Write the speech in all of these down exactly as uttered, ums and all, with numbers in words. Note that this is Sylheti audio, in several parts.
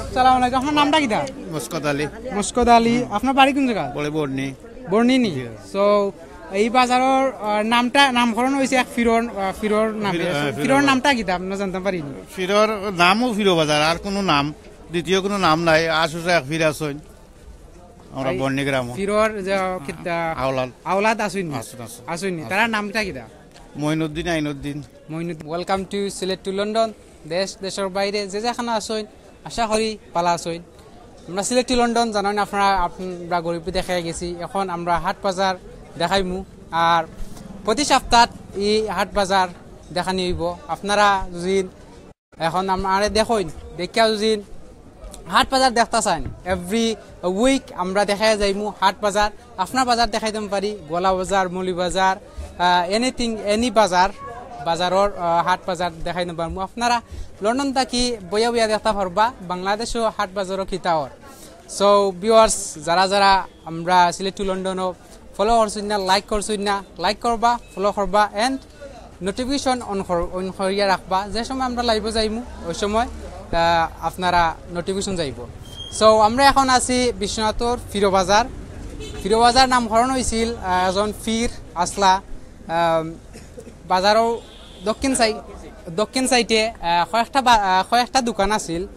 আসসালামু আলাইকুম, আপনার নামটা কিতা? মুস্কত আলী। মুস্কত আলী, আপনার বাড়ি কোন জায়গা? বলে বর্ণি। বর্ণি নি? জি। So, এই বাজারর, আহ, নামটা, নামকরণ হইছে এক ফিরর, আহ, ফিরর নামে। ফির-, আহ, ফিরর ফিরর বাজার। নামটা কিতা? আমরা জানতাম পারি নি। ফিরর নামও ফিরো বাজার, আর কোনো নাম, দ্বিতীয় কোনো নাম নাই। আশুষা এক ফির আছইন। আমরা এই বর্ণি গ্রাম। ফিরর যে, আহ, কিতা? আওলাদ। আওলাদ আছইন নি? আছইন, আছইন। আছইন নি? আছইন। তারার নামটা কিতা? Moinuddin, Ainuddin. Moinuddin. Welcome to Sylhet to London. দেশ, দেশের বাইরে যে যেখানো আছইন, আশা করি ভালা আছইন। আমরা সিলেট to লন্ডন জানইন আপনারা, আমরা গরিব দেখাই গেছি, এখন আমরা হাট বাজার দেখাইমু। আর প্রতি সপ্তাহ এই হাট বাজার দেখানি হইব। আপনারা যদি এখন আমারে দেখইন, দেখিয়া যদি হাট বাজার দেখতা চাইন, every week আমরা দেখাই যাইমু হাট বাজার। আপনার বাজার দেখাইতাম পারি, গোয়ালা বাজার, মৌলভীবাজার, আহ, anything, any বাজার, বাজারর, আহ, হাট বাজার দেখাইতাম পারমু। আপনারা লন্ডন থাকি বইয়া বইয়া দেখতা পারবা, বাংলাদেশও হাট বাজারও কিতা অর। So, viewers, যারা যারা আমরা সিলেট to লন্ডনও follow করছইন না, like করছইন না, like করবা, follow করবা, and notification on কর-, on করিয়া রাখবা। যে সময় আমরা live-ও যাইমু, ওই সময়, আহ, আপনারা notification যাইব। So, আমরা এখন আছি বিশ্বনাথর ফিরো বাজার। ফিরো বাজার নামকরণ হইছিল, আহ, একজন ফির আসলা, আহ, বাজারও দক্ষিণ সাই-, দক্ষিণ সাইডে, আহ, কয়েকটা বা-, আহ, কয়েকটা দোকান আছিল।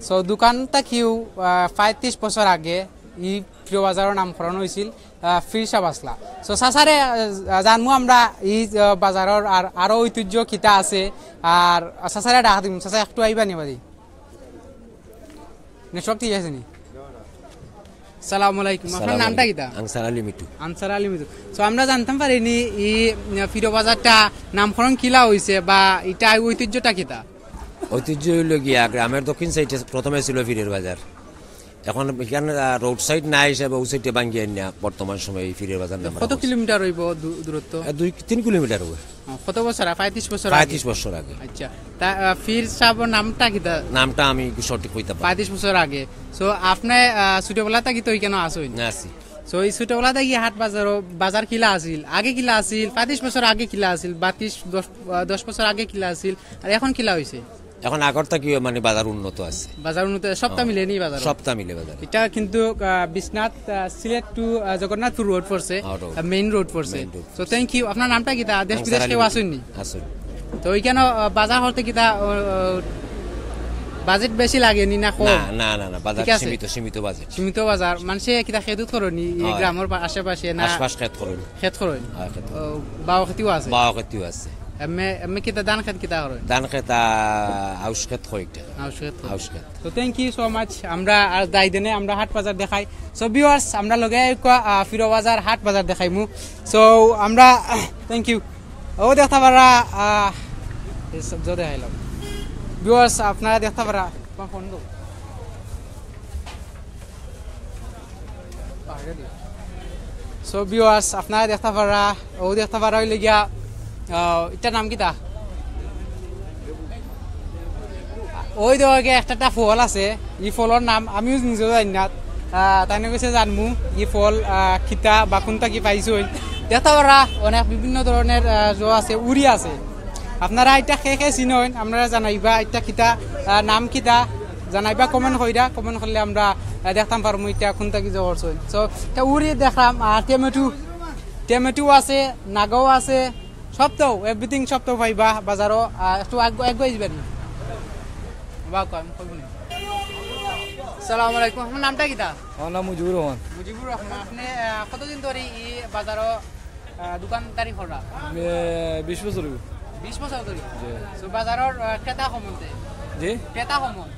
So, দোকান থাকিও, আহ, পঁয়ত্রিশ বছর আগে ই ফিরো বাজারর নামকরণ হইছিল, আহ, ফির সাব আসলা। So, চাচারে, আহ, জানমু আমরা ই, আহ, বাজারর আর আরো ঐতিহ্য কিতা আছে, আর চাচারে ডাক দিমু। চাচা, একটু আইবা নি বাড়ি? Network ঠিক আছে নি? সালামু আলাইকুম। আপনার সালাম নামটা আলাইকুম। কিতা? আনসার আলী মিঠু। আনসার আলী মিঠু। So, আমরা জানতাম পারি নি ই, আহ, ফিরো বাজারটা নামকরণ কিলা হইছে বা ইটা ঐতিহ্যটা কিতা? ঐতিহ্য হইল গিয়া গ্রামের দক্ষিণ সাইডে প্রথমে ছিল ফিরের বাজার। এখন এখানে, আহ, road side নাই হিসাবে ওই সাইডে ভাঙ্গিয়া আনিয়া বর্তমান সময়ে এই ফিরের বাজার নাম কত রাখা হয়েছে। কিলোমিটার হইব দূ-, দূরত্ব? আহ, দুই, তিন কিলোমিটার হবে। ও, কত বছর আগে? পঁয়ত্রিশ বছর আগে? পঁয়ত্রিশ বছর আগে। আচ্ছা, তা, আহ, ফির সাহেবর নামটা কিতা? নামটা আমি সঠিক কইতাম পারি না। পঁয়ত্রিশ বছর আগে। So, আপনি, আহ, ছোটবেলা থাকি তো এখানে আছইন? না, আছি। So, এই ছোটবেলা থাকি হাট বাজারও, বাজার কিলা আছিল? আগে কিলা আছিল? পঁয়ত্রিশ বছর আগে কিলা আছিল? বা ত্রিশ, দশ, আহ, দশ বছর আগে কিলা আছিল? আর এখন কিলা হইছে? এখন আগর থাকিও মানে বাজার উন্নত আছে। বাজার উন্নত আছে, সবটা হ্যাঁ, মিলে নি বাজার? সবটা মিলে বাজার। এটা কিন্তু, আহ, বিশ্বনাথ, আহ, সিলেট to, আহ, জগন্নাথপুর road পড়ছে, হ্যাঁ, road। আহ, main road পড়ছে। Main road। So, thank you। আপনার নামটা কিতা? দেশ আনসার বিদেশ আলী কেউ মিঠু। আছইন নি? আছইন। তো ওইখানে, আহ, বাজার করতে কিতা, আহ, budget বেশি লাগে নি না কম? না, না, না, না, বাজার ঠিক আছে। সীমিত, সীমিত budget। সীমিত বাজার। মানুষে কিতা খেত উত করইন নি, এই হয়। গ্রামের পা-, আশেপাশে না? আশপাশ খেত করইন। খেত করইন? হয়, খেত করইন। ও, বাও খেতিও আছে? বাও খেতিও আছে। এমে, এমে কিতা ধান খেত কিতা করইন? ধান খেত, আহ, আউশ খেত কয়েকটা। আউশ খেত করইন। আউশ খেত। তো thank you so much। আমরা আর যাই দেনে, আমরা হাট বাজার দেখাই। So viewers, আমরা লগে আইক্কা, আহ, ফিরো বাজার, হাট বাজার দেখাইমু। So আমরা, thank you। ও দেখতা পাররা, আহ, এই সব জো দেখাইলাম। Viewers, আপনারা দেখতা পাররা, তোমার ফোন দাও। So viewers, আপনারা দেখতা পাররা, ও দেখতা পাররা হইলে গিয়া, আহ, ইটার নাম কিতা? ওই দেখো গিয়া একটা, একটা ফল আছে, ই ফলর নাম আমিও নিজেও জানি না। আহ, তাইন কইছে জানমু, ই ফল, আহ, কিতা বা কোনটা কি পাইছইন। দেখতা পাররা অনেক বিভিন্ন ধরনের, আহ, জো আছে, উরি আছে। আপনারা ইটা কে কে চিনইন, আপনারা জানাইবা, ইটা কিতা, আহ, নাম কিতা, জানাইবা comment কইরা, comment করলে আমরা, আহ, দেখতাম পারমু ইটা কোনটা কি জো করছইন। So, ইটা উরি দেখলাম, আর টমেটো, টমেটো আছে, নাগাও আছে, সব তো, everything সব তো পাইবা বাজারও। আহ, একটু আগ-, আগুয়াই যাইবা নি। বা কম, কম নি। আসসালামু আলাইকুম, আপনার নামটা কিতা? আমার নাম মুজিবুর রহমান। মুজিবুর রহমান, আপনি, আহ, কতদিন ধরে এই বাজারও আহ, দোকানদারি করা? এ, বিশ বছর হইব। বিশ বছর ধরে? জি। So, বাজারর, আহ, ক্রেতা কমন তে? জি? ক্রেতা কমন?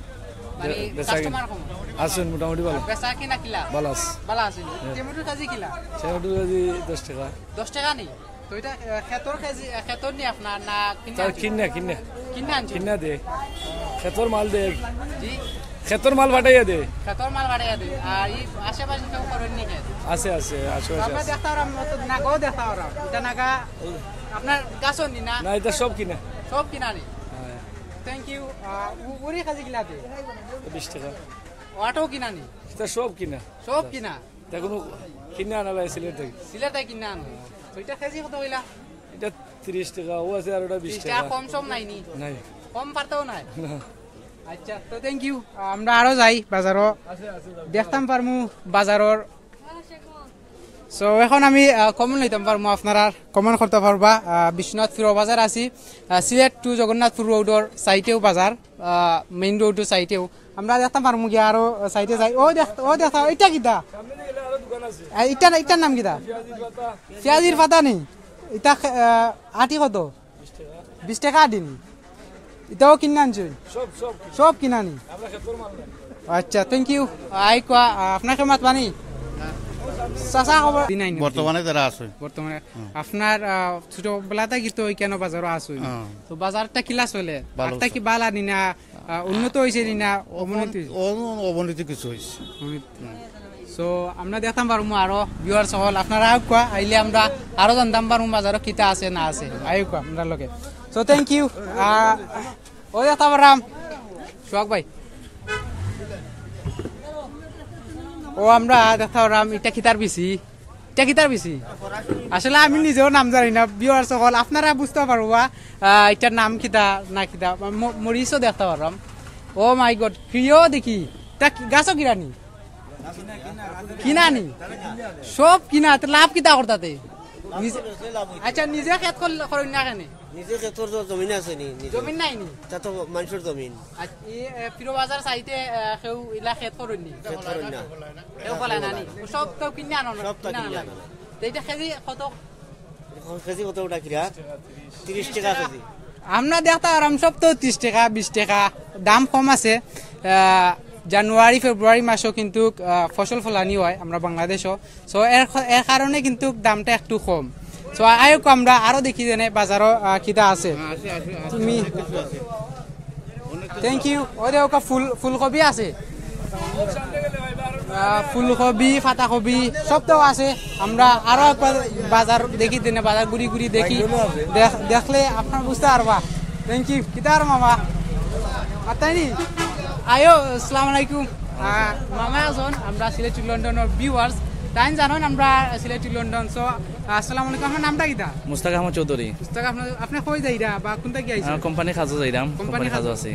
মানে, বে-, বেচা কিনা? Customer common? আছে মোটামুটি ভালা। বেচা কিনা কিলা? ভালা আছে। ভালা আছে। হ্যাঁ। টমেটো কেজি কিলা? টমেটো কেজি দশ টাকা। দশ টাকা নি? তো ইটা, আহ, খেতর কেজি, আহ, খেতর নি আপনার না কিনা তার আনছেন? কিনা, কিনা। কিনা আনছেন? কিনা দে। খেতর মাল দে। জি? খেতর মাল ফাটাইয়া দে। খেতর মাল ফাটাইয়া দে। আর এই আশেপাশে কেউ করইন নি খেত? আছে, আছে, আশেপাশে তো আমরা আছে। দেখতা পাররাম, অত নাগাও দেখতা পাররাম। ইটা নাগা আপনার গাছর নি না? না, ইটা সব কিনা। সব কিনা নি? হ্যাঁ। Thank you। আহ, উ-, উরি কেজি কিলা দে? বিশ টাকা। ওটাও কিনা নি? ইটা সব কিনা। সব কিনা? ইটা কুনু কিনা আনা লাগে সিলেট থাকি। সিলেট থাকি কিনা আনো। তো ইটা কেজি কত কইলা? ইটা ত্রিশ টাকা, ও আছে আর ওটা বিশ টাকা। ত্রিশ টাকা কম সম নাই নি? নাই। কম পারতাও নাই? না। আচ্ছা, তো থ্যাংক ইউ। আমরা আরো যাই বাজারো, দেখতাম পারমু বাজারর। সো এখন আমি কমেন্ট লইতাম পারমু, আপনারা কমেন্ট করতা পারবা। আহ, বিশ্বনাথ ফিরো বাজার আছি, আহ, সিলেট টু জগন্নাথপুর রোডর সাইডেও বাজার, মেইন রোডর সাইডেও। আমরা দেখতাম পারমু গিয়া আরো সাইডে যাই। ও দেখ, ও দেখা, ইটা কিতা? আহ, ইটা না, ইটার নাম কিতা? পিয়াজির পাতা নি? ইটা আহ, আটি কত? বিশ টেকা আটি নি? ইটাও কিনা আনছইন? সব কিনা নি? আচ্ছা, থ্যাংক ইউ। আই কোয়া, আহ, আপনাকে মাত বানি? চাচা খবর দিন আইন। বর্তমানে যারা আছে। বর্তমানে আপনার আহ, ছোটবেলা থাকি তো ওইখানে বাজারও আছে। তো বাজারটা কিলা চলে? ভালো আপনার কি চলে। বালা নি না, আহ, উন্নত হইছে নি না অবনতি? অবনতি কিছু হইছে। সো আমরা দেখতাম পারমু আরো ভিউয়ার সকল, আপনারা আউক্কা, আইলে আমরা আরো জানতাম পারমু বাজারো কিতা আছে না আছে। আউক্কা আমরার লগে। So thank you. ও দেখতাম পাররাম সোহাগ ভাই। ও আমরা দেখতাম পাররাম ইটা কিতার বিচি, ইটা কিতার বিচি। আসলে আমি নিজেও নাম জানি না, ভিউয়ার সকল আপনারা বুঝতা পারবা। আহ, ইটার নাম কিতা না কিতা, ম-, মরিচও দেখতাম পাররাম। ও মাই গড, কিও দেখি, ইটা কি-, গাছও কিনা নি? কিনা নি? সব কিনা, তো লাভ কিতা করতাতে? নিজে, আচ্ছা, নিজে খেত করইন না কেনে? নিজে খেতর তো জমিন আছে নি, নিজে। জমিন নাই নি? তা তো মানুষর জমিন। আচ্ছা, এই, এ, ফিরো বাজার সাইডে, এ, কেউ ইলা খেত করইন নি? খেত করইন না। কেউ করইন না নি? সব তো কিনা আনো না? সব তো কিনা কিনা আনো। আনো। তো ইটা কেজি কত? এখন কেজি কত ওটা কিরা? তিরিশ টেকা কেজি। আমরা দেখতাম পাররাম সব তো তিরিশ টেকা, বিশ টেকা, দাম কম আছে। আহ, জানুয়ারি, ফেব্রুয়ারি মাসও কিন্তু, আহ, ফসল ফলানি হয় আমরা বাংলাদেশও। সো এর খ-, এর কারণে কিন্তু দামটা একটু কম। সো আউক্কা আমরা আরো দেখি যেনে বাজারো, আহ, কিতা আছে। তুমি, থ্যাংক ইউ। ওই দেখো ফুল, ফুলকপি আছে। আহ, ফুলকপি, পাতাকপি সব তো আছে। আমরা আরো একবার বাজার দেখি, দিনে বাজার ঘুরি ঘুরি দেখি। দেখ-, দেখলে আপনারা বুঝতা পারবা। Thank you. কিতা আর মামা? আতাইনি? আয়ো, আসসালামু আলাইকুম। আহ, মামা আছইন, আমরা সিলেটি লন্ডনর ভিউয়ার্স। তাইন জানইন আমরা সিলেটি লন্ডন। সো, আসসালামু আলাইকুম। আপনার নামটা কিতা? মুস্তাক আহমদ চৌধুরী। মুস্তাক আহমদ, আপনি কই যাইরা বা কোন থাকি আইছইন? আহ, কোম্পানির কাজো যাইরাম, কোম্পানির কোম্পানির কাজো কাজো। আছি।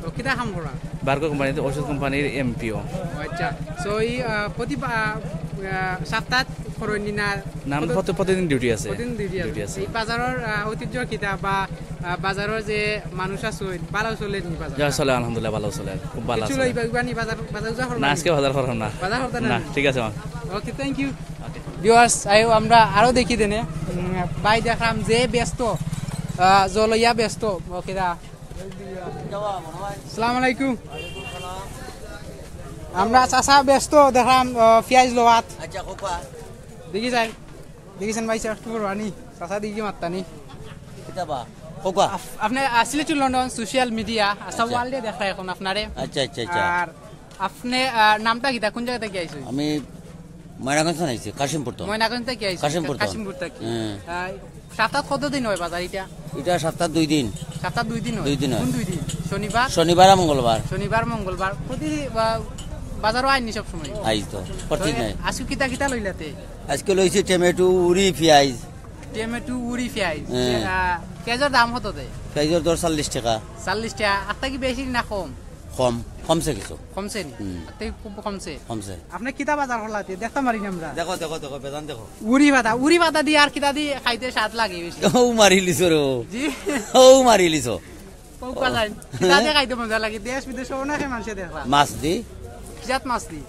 তো কিতা কাম করা? বার্কো কোম্পানিতে, ওষুধ কোম্পানির এমপিও। ও আচ্ছা। সো এই, আহ, প্রতি বা-, আহ, সপ্তাহ করইন নি না? না, কত- প্রতি-, প্রতিদিন ডিউটি আছে। প্রতিদিন ডিউটি আছে। ডিউটি আছে। এই বাজারর, আহ, ঐতিহ্য কিতা বা, আহ, বাজারর যে মানুষ আছইন, ভালা চলে নি বাজার? যা চলে, আলহামদুলিল্লাহ, ভালা চলে, খুব ভালা কিছু চলে। লইবা, ইবা নি বাজার, বাজার উজা করবা না, নি? আজকে বাজার করলাম না। বাজার করতা না না, নি? ঠিক আছে, মা। ওকে, থ্যাংক ইউ। ওকে। ভিউয়ার্স, আইও আমরা আরো দেখি দেনে। উম, ভাই দেখলাম যে ব্যস্ত, আহ, জলইয়া ব্যস্ত। ওকে দা। আসসালামু আলাইকুম। আমরা চাচা ব্যস্ত দেখলাম, আহ, পিয়াজ লওয়াত। আচ্ছা, কোপা। দেখি যাই। দেখিছেন ভাই, চাচা কি করবা নি? চাচা দেখি মাত্তা নি। কিতা বা? কোপা। আপ-, আপনি, আহ, সিলেটি লন্ডন সোশ্যাল মিডিয়া, আচ্ছা। ওয়ার্ল্ডে দেখা এখন আপনারে। আচ্ছা, আচ্ছা, আচ্ছা। আর আপনি, আহ, নামটা কিতা? কোন জায়গা থাকি আইছইন? আমি ময়নাগঞ্জ থাকি আইছি, কাশিমপুর তো। ময়নাগঞ্জ থাকি আইছইন? কাশিমপুর তো। কাশিমপুর থাকি। হ্যাঁ। আহ, সপ্তাহ কত দিন হয় বাজার ইটা? ইটা সপ্তাহ দুই দিন। সপ্তাহ দুই দিন হয়? দুই দিন হয়। কোন দুই দিন? শনিবার? শনিবার আর মঙ্গলবার। শনিবার, মঙ্গলবার। প্রতি, আহ, বাজারও আইন নি সব সময়? আইজ তো, প্রতি তো নাই। আজকে কিতা কিতা লইলাতে? আজকে লইছি টমেটো, উরি, পিয়াজ। টমেটো, উরি, পিয়াজ। হ্যাঁ। আহ, পিয়াজর দাম কত দে? পিয়াজর দর চল্লিশ টাকা। চল্লিশ টাকা। আত্তা কি বেশি না কম? কম, কমছে কিছু। কমছে নি? হুম। আত্তা কি খুব কমছে? কমছে। আপনি কিতা বাজার করলাতে? দেখতাম পারি না আমরা। দেখো, দেখো, দেখো, বেদান দেখো। উরি পাতা, উরি পাতা দি আর কিতা দি খাইতে স্বাদ লাগে বেশি? ও মারিলিছো রে। জি। ও মারিলিছো। ও কথা। কিতা দি খাইতে মজা লাগে? দেশ বিদেশে অনেকে মানুষে দেখলাম। মাছ দি। কি জাত মাছ দি?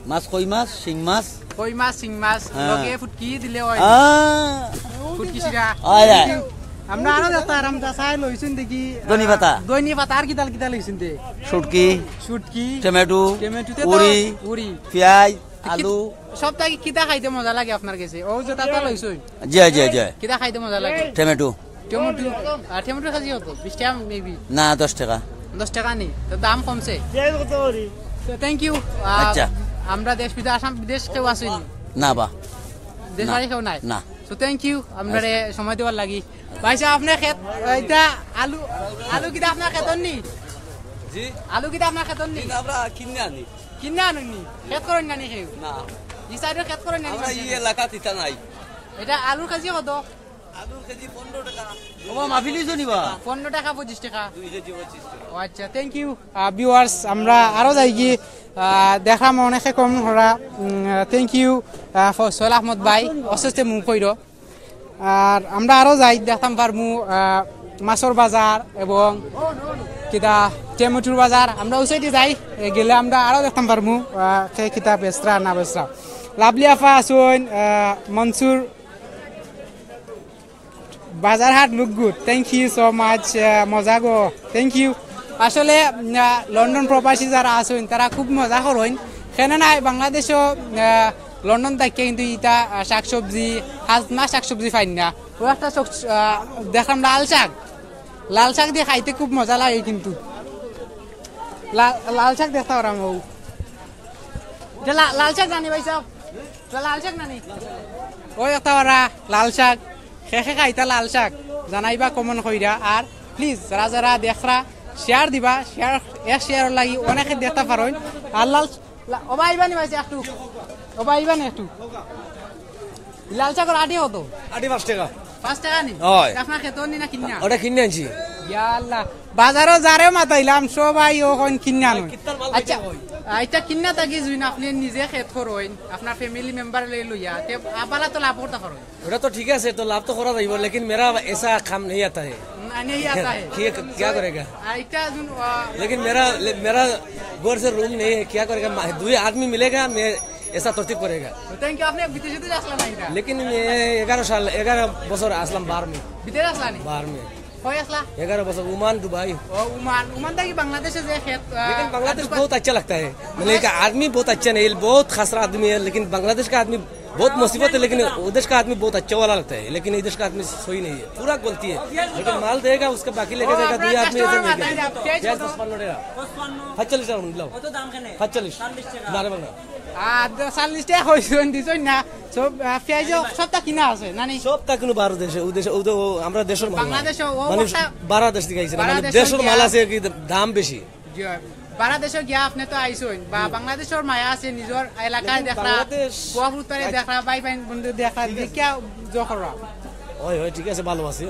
মাছ, কই মাছ, শিং মাছ। কই মাছ, শিং মাছ, হ্যাঁ। লগে ফুটকি দিলে হয়। আহ। ফুটকি শিরা। আয়, আয়। আমরা আরো দেখতাম, আরাম চাচায় লইছইন দেখি, ধনি পাতা। আহ, ধনি পাতা, আর কিতা কিতা লইছইন দে? শুটকি। শুটকি। টমেটো। টমেটো তে তো উরি। উরি। পিয়াজ, আলু। সব থাকি কিতা খাইতে মজা লাগে আপনার গেছে? ও যে তাতা লইছইন। জি, জি, জি। কিতা খাইতে মজা লাগে? টমেটো। টমেটো, আর টমেটো কেজি কত? বিশ টাকা maybe? না, দশ টাকা। দশ টাকা নি? তো দাম কমছে। তো thank you। আহ, আচ্ছা। আমরা দেশ বিদেশ, আসাম বিদেশ কেউ আছইন? না বা। দেশ না। বাড়ি কেউ নাই? না। So thank you, আমরারে আচ্ছা। সময় দেওয়ার লাগি। ভাই সাহেব, আপনার খেত, ইটা আলু, আলু কিতা আপনার খেতর নি? জি? আলু কিতা আপনার খেতর নি? না, আমরা কিনে আনি। কিনে আনইন নি? খেত করইন না নি কেউ? না। ই side-এ খেত করইন না নি আমরা মানুষে? ই এলাকাত ইতা নাই। ইটা আলুর কেজি কত? আলুর কেজি পনেরো টাকা। ও বা, মাফিলি তো নিবা? পনেরো টাকা, পঁচিশ টাকা। দুই কেজি পঁচিশ টাকা। ও আচ্ছা, থ্যাংক ইউ। ভিউয়ার্স, আমরা আরো যাইগি, আহ, দেখলাম অনেকে কম করা। Thank you. সোহেল আহমদ ভাই, অস্তে আস্তে মুখ কইরো। আর আমরা আরো যাই, দেখতাম পারমু, আহ, মাছর বাজার এবং কিতা টমেটোর বাজার। আমরা ওই সাইডে যাই, এ, গেলে আমরা আরো দেখতাম পারমু, আহ, কে কিতা বেচরা না বেচরা। লাভলি আফা আছইন, আহ, মনসুর, বাজার হাট look good, thank you so much, আহ, মজা গো, থ্যাংক ইউ। আসলে, আহ, লন্ডন প্রবাসী যারা আছইন, তারা খুব মজা করইন। কেন নাই বাংলাদেশও, আহ, লন্ডন থাকিয়া কিন্তু ইতা, আহ, শাকসবজি, হাজনা শাকসবজি পাইন না। ও একটা শক-, আহ, দেখলাম লাল শাক, লাল শাক দিয়া খাইতে খুব মজা লাগে কিন্তু। লা-, লাল শাক দেখতা পাররাম ও। ইটা লা-, লাল শাক নানি ভাই সাহেব? ইটা লাল শাক নানি? ওই একটা ওরা লাল শাক। কে কে খাইতা লাল শাক? জানাইবা comment কইরা। আর please যারা যারা দেখরা share দিবা, share, এক share লাগি অনেকে দেখতা পারইন। আর লাল লা-, ও ভাই, ইবানি ভাই, একটু। ও ভাই, ইবানি একটু। লাল শাকর আটি কত? আটি পাঁচ টাকা। পাঁচ টাকা নি? অয়। আপনার খেতো নি না কিনা? ওটা কিনে আনছি। ইয়া আল্লাহ। বাজারো যারে মাতাইলাম, সবাই অখন কিনা আনইন। কিত্তার মাল আচ্ছা, বেচা অয়? আ, ইটা কিনা থাকি যুইন আপনে নিজে খেত করইন, আপনার family member লই লইয়া, তে আবালা তো লাভ করতা পারইন। ওটা তো ঠিক আছে, তো লাভ তো করা যাইব, लेकिन मेरा ऐसा काम नहीं आता है। नहीं आता है। क्या, क्या करेगा? আ, ইটা যুন, আ, लेकिन मेरा, मेरा घर से रूम नहीं है, क्या करेगा? दो आदमी मिलेगा, मैं ऐसा तरतीब करेगा। তো thank you, আপনে বিদেশে তো আসলা না ইটা? लेकिन मैं एगारो साल, एगारो বছর আসলাম बाहर में। বিদেশে আসলা নি? बाहर में। কই আসলা? एगारो বছর, ওমান, দুবাই। ও, ওমান। ওমান থাকি বাংলাদেশে যে খেত, আ, लेकिन बांग्लादेश बहुत अच्छा लगता है। मतलब, एक आदमी बहुत अच्छा नहीं, बहुत खसरा आदमी है, लेकिन बांग्लादेश का आदमी बहुत मुसीबत है, लेकिन वो देश का आदमी बहुत अच्छा वाला लगता है, लेकिन ये देश का आदमी सही नहीं है, पूरा गलती है। लेकिन माल देगा, उसका बाकी लेके जाएगा, दो आदमी ऐसे लेके। प्याज पचपन्न টাকা। সাতচল্লিশ টাকা দিলাও। সাতচল্লিশ। না রে বাংলা। আর চল্লিশ টাকা কইছইন, দিছইন না। সব, আ, পেঁয়াজ সবটা কিনা আছে, না নি? সবটা কিন্তু বারো দেশে, ও দেশে, ও তো, ও আমরা দেশের মাল না। বাংলাদেশে ও মানে বাংলা-, বারা দেশ থেকে আইছে না, বারা মানে দেশে দেশের মাল গিয়া। আছে কি দাম বেশি। জি, বারা দেশে গিয়া আপনে তো আইছইন, বা বাংলাদেশর মায়া আছে, নিজর এলাকায় দেখরা, বাংলাদেশ ফুয়া ফুরুতারে দেখরা, ভাই ভাই বন্ধু দেখরা, দেখিয়া জো কররা। হয়, হয়, ঠিক আছে, ভালো আছি।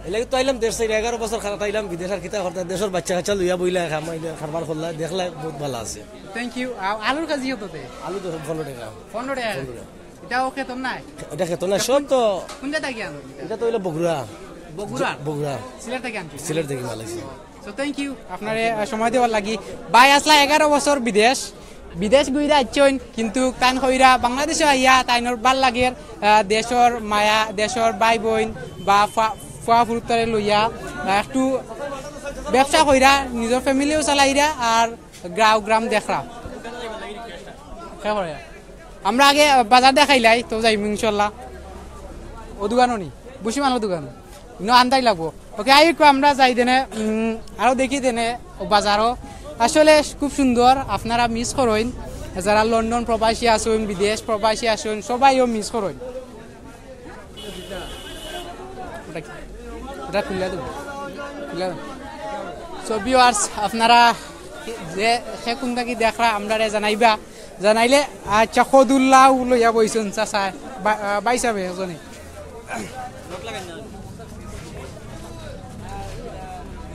এর লাগি তো আইলাম দেশ থেকে, এগারো বছর খারাপ আইলাম বিদেশ, আর কিতা করতা, দেশের বাচ্চা কাচ্চা লইয়া বইলা, কামাইলা, কারবার করলা, দেখলা, বহুত ভালো আছে। Thank you। আ-, আলুর কেজি কত তে? আলু তো পনেরো টাকা। পনেরো টাকা? পনেরো টাকা। ইটাও খেতর নাই? এটা খেতর নাই, সব তো। কোন জায়গা গিয়া আনো? এটা তো হইলো বগুড়া। বগুড়া? বগুড়া। সিলেট থেকে আনছি? সিলেট থেকে মাল আইছে। So, thank you। আপনারে, আহ, সময় দেওয়ার লাগি। ভাই আসলা এগারো বছর বিদেশ। বিদেশ ঘুইরা আইছইন, কিন্তু তাইন কইরা বাংলাদেশে আইয়া তাইনর ভালা লাগের, আহ, দেশর মায়া, দেশর ভাই বইন বা ফুয়া, ফুয়া ফুরুতারে লইয়া, আহ, একটু ব্যবসা কইরা, নিজর family-ও চালাইরা, আর গাঁও গ্রাম দেখরা। আমরা আগে, আহ, বাজার দেখাইলাই, তো যাইমু ইনশাল্লাহ। ও দোকানও নি, বুসি মালর দোকান। ইনো আনতাই লাগবো। OK, আইউক আমরা যাই দেনে, উম, আরো দেখি দেনে ও বাজারও। আসলে খুব সুন্দর, আপনারা miss করইন। যারা লন্ডন প্রবাসী আছইন, বিদেশ প্রবাসী আছইন, সবাইও miss করইন। ওটা কি? ওটা খুলে দেবো। খুলে দেবো। So, viewers, আপনারা যে, যে কোন থাকি দেখরা, আমরারে জানাইবা। জানাইলে, আচ্ছা, কদুল্লাহ লইয়া বইছইন চাচা, বা-, আহ, ভাই সাহেব একজনে।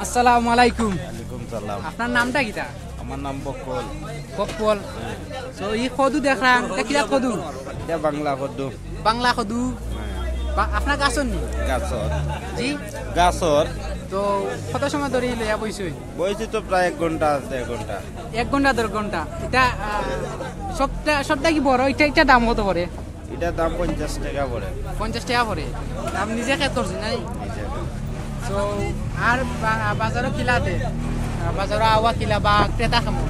আসসালামু আলাইকুম। ওয়ালাইকুম সালাম। আপনার নামটা কিতা? আমার নাম বক্কল। বক্কল। তো ই কদু দেখলাম, এটা কিতা কদু? এটা বাংলা কদু। বাংলা কদু? হ্যাঁ। বা-, আপনার গাছর নি? গাছর। জি? গাছর। তো কত সময় ধরি লইয়া বইছইন? বইছি তো প্রায় এক ঘন্টা আছে, এক ঘন্টা। এক ঘন্টা, দেড় ঘন্টা। এটা, আহ, সবটা, সবটা কি বড়? এটা, এটা দাম কত করে? এটার দাম পঞ্চাশ টাকা পড়ে। পঞ্চাশ টাকা পড়ে? আপনে নিজে খেত করছইন, নাই? নিজে খেত। তো, আর বা-, বাজারও কিলাতে? আহ, বাজারও আওয়া কিলা বা ক্রেতা কেমন?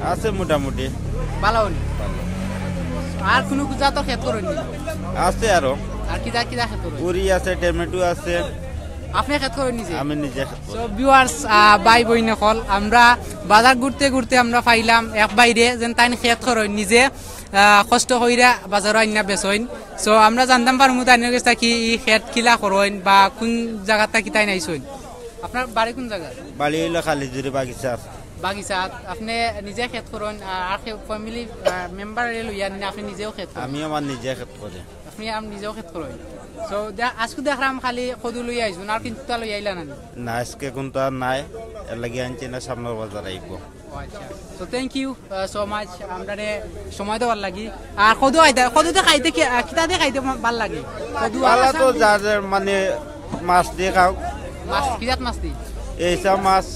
আছে মোটামুটি। ভালা নি? ভালা। আর কুনু জাতর খেত করইন নি? আছে আরো। আর কিতা কিতা খেত করইন? উরি আছে, টমেটো আছে। আপনে খেত করইন নিজে? আমি নিজে খেত করি। So, viewers, আহ, ভাই বইন অকল, আমরা বাজার ঘুরতে ঘুরতে আমরা পাইলাম এক ভাইরে, যেন তাইন খেত করইন নিজে। আহ, কষ্ট কইরা বাজারো আইনা বেচইন। So, আমরা জানতাম পারমু তাইনর গেছ থাকি ই খেত কিলা করইন বা কুন জাগাত থাকি তাইন আইছইন। আপনার বাড়ি কুন জাগাত? বাড়ি অইলো কালিজুরি বাগিচাত। বাগিচাত। আপনে নিজে খেত করইন, আহ, আর কেউ family, আহ, member এ লইয়া নি, আপনে নিজেও খেত করইন? আমি আমার নিজে খেত করি। আপনে আম নিজেও খেত করইন? So, দে-, আজকে দেখলাম খালি কদু লই আইছইন, আর কিন্তা লই আইলা না নি? না, আজকে কুন্তা আর নাই, এর লাগি আনছি না, সামনের বাজার আইবো। ও আচ্ছা। So, thank you, uh, so much, আমরারে সময় দেওয়ার লাগি। আর কদু আইতা, কদু তো খাইতে কি, আহ, কিতা দি খাইতে মা-, ভালা লাগে? কদু আর ভালা তো আসাম দি? যার যার মানে মাছ দি খাও। মাছ, কি জাত মাছ দি? এইসব মাছ।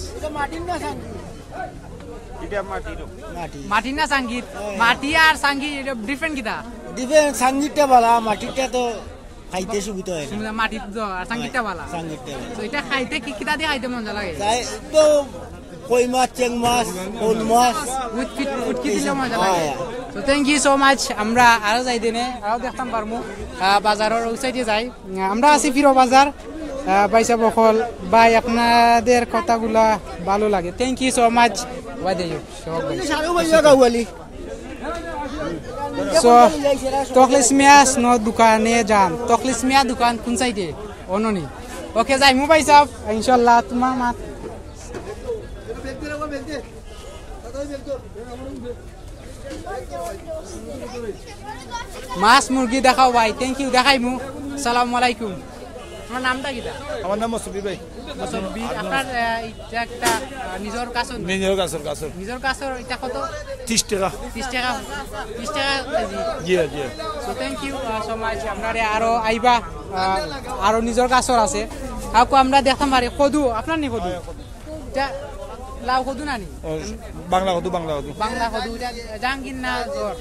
ইটা মাটির। মাটি। মাটি না সাঙ্গির? মাটি আর সাঙ্গি, ইটা different কিতা? Different, সাঙ্গিরটা ভালা, মাটিরটা তো খাইতে সুবিধা অয় না। শুনলাম মাটির তো, আর সাঙ্গিরটা ভালা। সাঙ্গিরটা ভালা। তো ইটা খাইতে কি, কিতা দি খাইতে মজা লাগে? তাই তো কই মাছ, চেং মাছ, শোল মাছ। উটকি, উটকি দিলে মজা লাগে। হ্যাঁ। So, thank you so much। আমরা আরো যাই দিনে, আরো দেখতাম পারমু, আহ, বাজারর ওই side-এ যাই। আমরা আছি ফিরো বাজার। আহ, ভাই সাহেব অকল, ভাই, আপনাদের কথাগুলা ভালো লাগে। Thank you so much। ওয়াদে ইউ, সব ভাই। So, তখলিস মিয়া স্নো দোকানে যান। তখলিস মিয়া দোকান কোন side-এ? অননি। Okay, যাইমু ভাই সাহেব, ইনশাআল্লাহ, তোমার মাত। মাছ মুরগি দেখাও ভাই, thank you, দেখাইমু। সালামু আলাইকুম। আপনার নামটা কিতা? আমার নাম মুসব্বির ভাই। মুসব্বির, আপনার, আহ, ইটা একটা, আহ, নিজর গাছর নি? নিজর গাছর, গাছর। নিজর গাছর ইটা কত? ত্রিশ টেকা। ত্রিশ টেকা, ত্রিশ টেকা কেজি। জি, জি। So, thank you, ah, so much। আপনারে আরো আইবা, আহ, আরো নিজর গাছর আছে। কাকু আমরা দেখতাম পারি কদু, আপনার নি কদু? ইটা লাউ কদু না নি? ও, বাংলা কদু, বাংলা কদু। বাংলা কদু, ইটা জাহাঙ্গীর না জোর?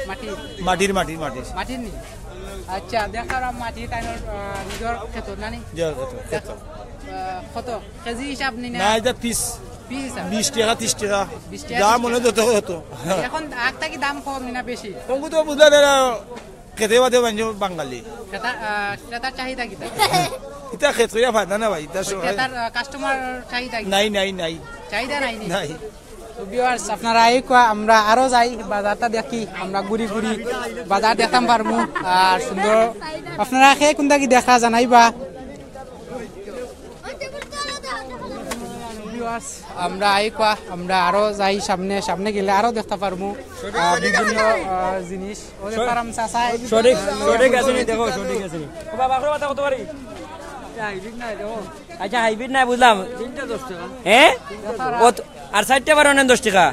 মাটি। মাটির, মাটির, মাটির। মাটির নি? আচ্ছা, দেখার মাটি তাইনর, আহ, নিজর খেতর না নি? জি, খেতর, খেতর। আহ, কত? কেজি হিসাব নি না? না, ইটা পিস। পিস হিসাব? বিশ টেকা, ত্রিশ টেকা। বিশ টেকা, যা ত্রিশ মনে টেকা। যত অত। এখন আগ থাকি দাম কম নি না বেশি? কম তো বুঝলাম, এরা খেতে বাদে মানুষ বাঙালি। ক্রেতা, আহ, ক্রেতার চাহিদা কিতা? ইটা খেত করিয়া ফায়দা না ভাই, ইটা সব ক্রেতার, আহ, customer চাহিদা কিতা? নাই, নাই, নাই। চাহিদা নাই নি? নাই। তো viewers, আপনারা এই কোয়া, আমরা আরো যাই, বাজারটা দেখি, আমরা ঘুরি ঘুরি বাজার দেখতাম পারমু। আর সুন্দর, আপনারা কে কোনটা কি দেখা জানাইবা। Viewers, আমরা আই কোয়া, আমরা আরো যাই সামনে, সামনে গেলে আরো দেখতে পারমু, আহ, বিভিন্ন, আহ, জিনিস। ওদের ফার্ম চাচাই। সঠিক, সঠিক আছে নি? দেখো, সঠিক আছে নি? ও বাবা, আখরো পাতা কত করি? আচ্ছা, hybrid নাই, বুঝলাম। তিনটা দশ টাকা। হ্যাঁ? ও তো, আর চাইরটা বারো আনা দশ টাকা?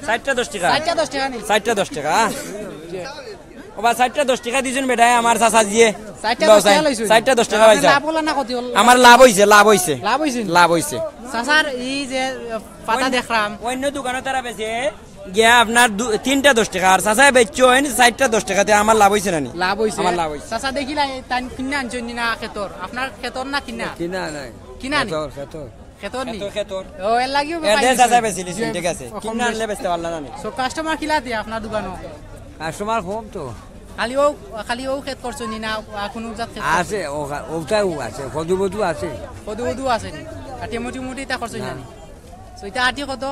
চাইরটা দশ টাকা। চাইরটা দশ টাকা নি? চাইরটা দশ টাকা। ও বা, চাইরটা দশ টাকা দিছইন বেটায় আমার চাচা জিয়ে। চাইরটা দশ টাকা লইছইন? চাইরটা দশ টাকা পাইছা। লাভ অইলো না ক্ষতি অইলো? আমার লাভ অইছে, লাভ অইছে। লাভ অইছে নি? লাভ অইছে। চাচার এই যে, আহ, পাতা অন্য, দেখলাম। অন্য দোকানো তারা বেচে গিয়া আপনার দু-, তিনটা দশ টাকা, আর চাচায় বেচছইন চাইরটা দশ টাকাতে, আমার লাভ অইছে না নি? লাভ অইছে। আমার লাভ অইছে। চাচা দেখিলা, তাইন কিনা আনছইন নি না খেতর? আপনার খেতর না কিনা? কিনা নাই। কিনা নি? খেতর, খেতর। খেতর নি? খেতর, খেতর। ও, এর লাগিও এর পাই দেশ গেছে। আছে বেশি লিসিন, জি, ঠিক আছে। কম কিনা বেশি। আনলে বেচতে পারলা না নি? So, customer কিলা দিয়ে আপনার দোকানো? Customer কম তো। খালি ও, খালি ও খেত করছো নি না, আর কোনো জাত খেত করছো? আছে, ও খা-, ওটাও আছে, কদু বদু আছে। কদু বদু আছে নি? আর টেমো টেমো ইটা করছো না। না নি? So, ইটা আটি কত?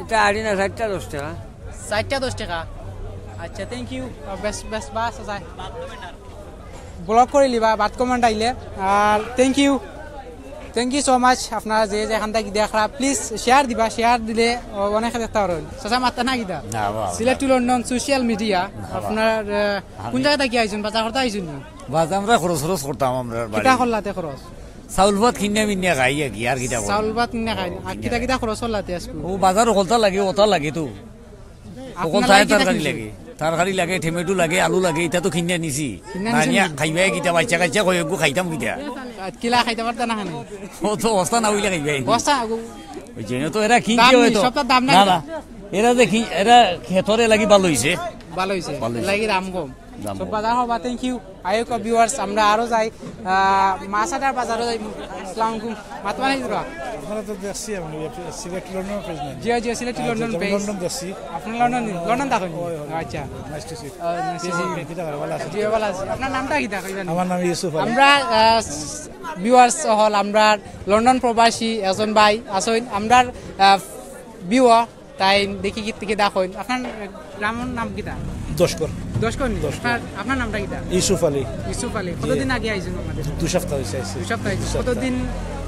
ইটা আটি না, চাইরটা দশ টাকা। চাইরটা দশ টাকা। আচ্ছা, thank you। আহ, বেশ, বেশ, বাস আছে। Vlog করিলিবা, বাদ comment আইলে। আর thank you, thank you so much। আপনারা যে যেখান থাকি দেখরা, please share দিবা, share দিলে অ-, অনেকে দেখতা পারইন। চাচা মাততা না কিতা? না, বাবা। Sylhet to London social media। না, বাবা। আপনার, আহ, কোন জাগা থাকি আইছইন? বাজার করতা আইছইন নি? বাজার আমরা খরচ খরচ করতাম, আমরা বাড়ি। কিতা করলাতে খরচ? চাউল ভাত কিনিয়া মিনিয়া খাই আর কি, আর কিতা করতাম? চাউল ভাত কিনিয়া খাই। আর কিনিয়া কিতা খাই। কিতা খরচ করলাতে আজকে? ও বাজার হকলতা লাগে, ওটা লাগে তো। হকল আপনার চায় লাগে কিতা তরকারি কিনছইন? লাগে, তরকারি লাগে, টমেটো লাগে, আলু লাগে, ইটা তো কিনিয়া নিছি। কিনিয়া না নিছইন নিয়া নি? খাইবায় কিতা, বাচ্চা কাচ্চা কই, এগু খাইতাম কিতা? আর কিলা খাইতা পারতা না খানি? ও তো অবস্থা না অইলে খাইবায়। অবস্থা আগু ওই জন্য তো এরা কিনছে দাম নি, হয়তো। সবটা দাম না না, কিতা? না। এরা যে কি, এরা খেতরে লাগি ভালো অইছে। ভালো অইছে। ভালো অইছে। লাগি দাম কম। দাম তো কম। বাজার হবা, thank you। আয়োক viewers, আমরা আরো যাই, আহ, মাছ আটার বাজারো যাই। আসসালামু আলাইকুম। মাতবা নাই তোরা? আপনারা তো দেখছি আমি, Sylhet to London page নাই? জি, জি, Sylhet to London page। London দেখছি। আপনি লন্ডন নি? লন্ডন থাকইন নি? ওই, ওই। আচ্ছা। Nice to see you। Ah, nice to see you। কিতা খবর, ভালো আছেন? জি, ভালো আছি। আপনার নামটা কিতা কইবেন? আমার নাম ইউসুফ আলী। আমরা, আহ, viewers হকল, আমরা লন্ডন প্রবাসী একজন ভাই আছইন, আমরার, আহ, viewer। তাইন দেখি কিতা কিতা কইন। আপনার গ্রামর নাম কিতা? দশকর। দশকর নি? দশকর। আপনার, আপনার নামটা কিতা? ইউসুফ আলী। ইউসুফ আলী। জি। কতদিন আগে আইছইন বাংলাদেশো? দুই সপ্তাহ অইছে আইছি। দুই সপ্তাহ অইছে। দুই সপ্তাহ। কতদিন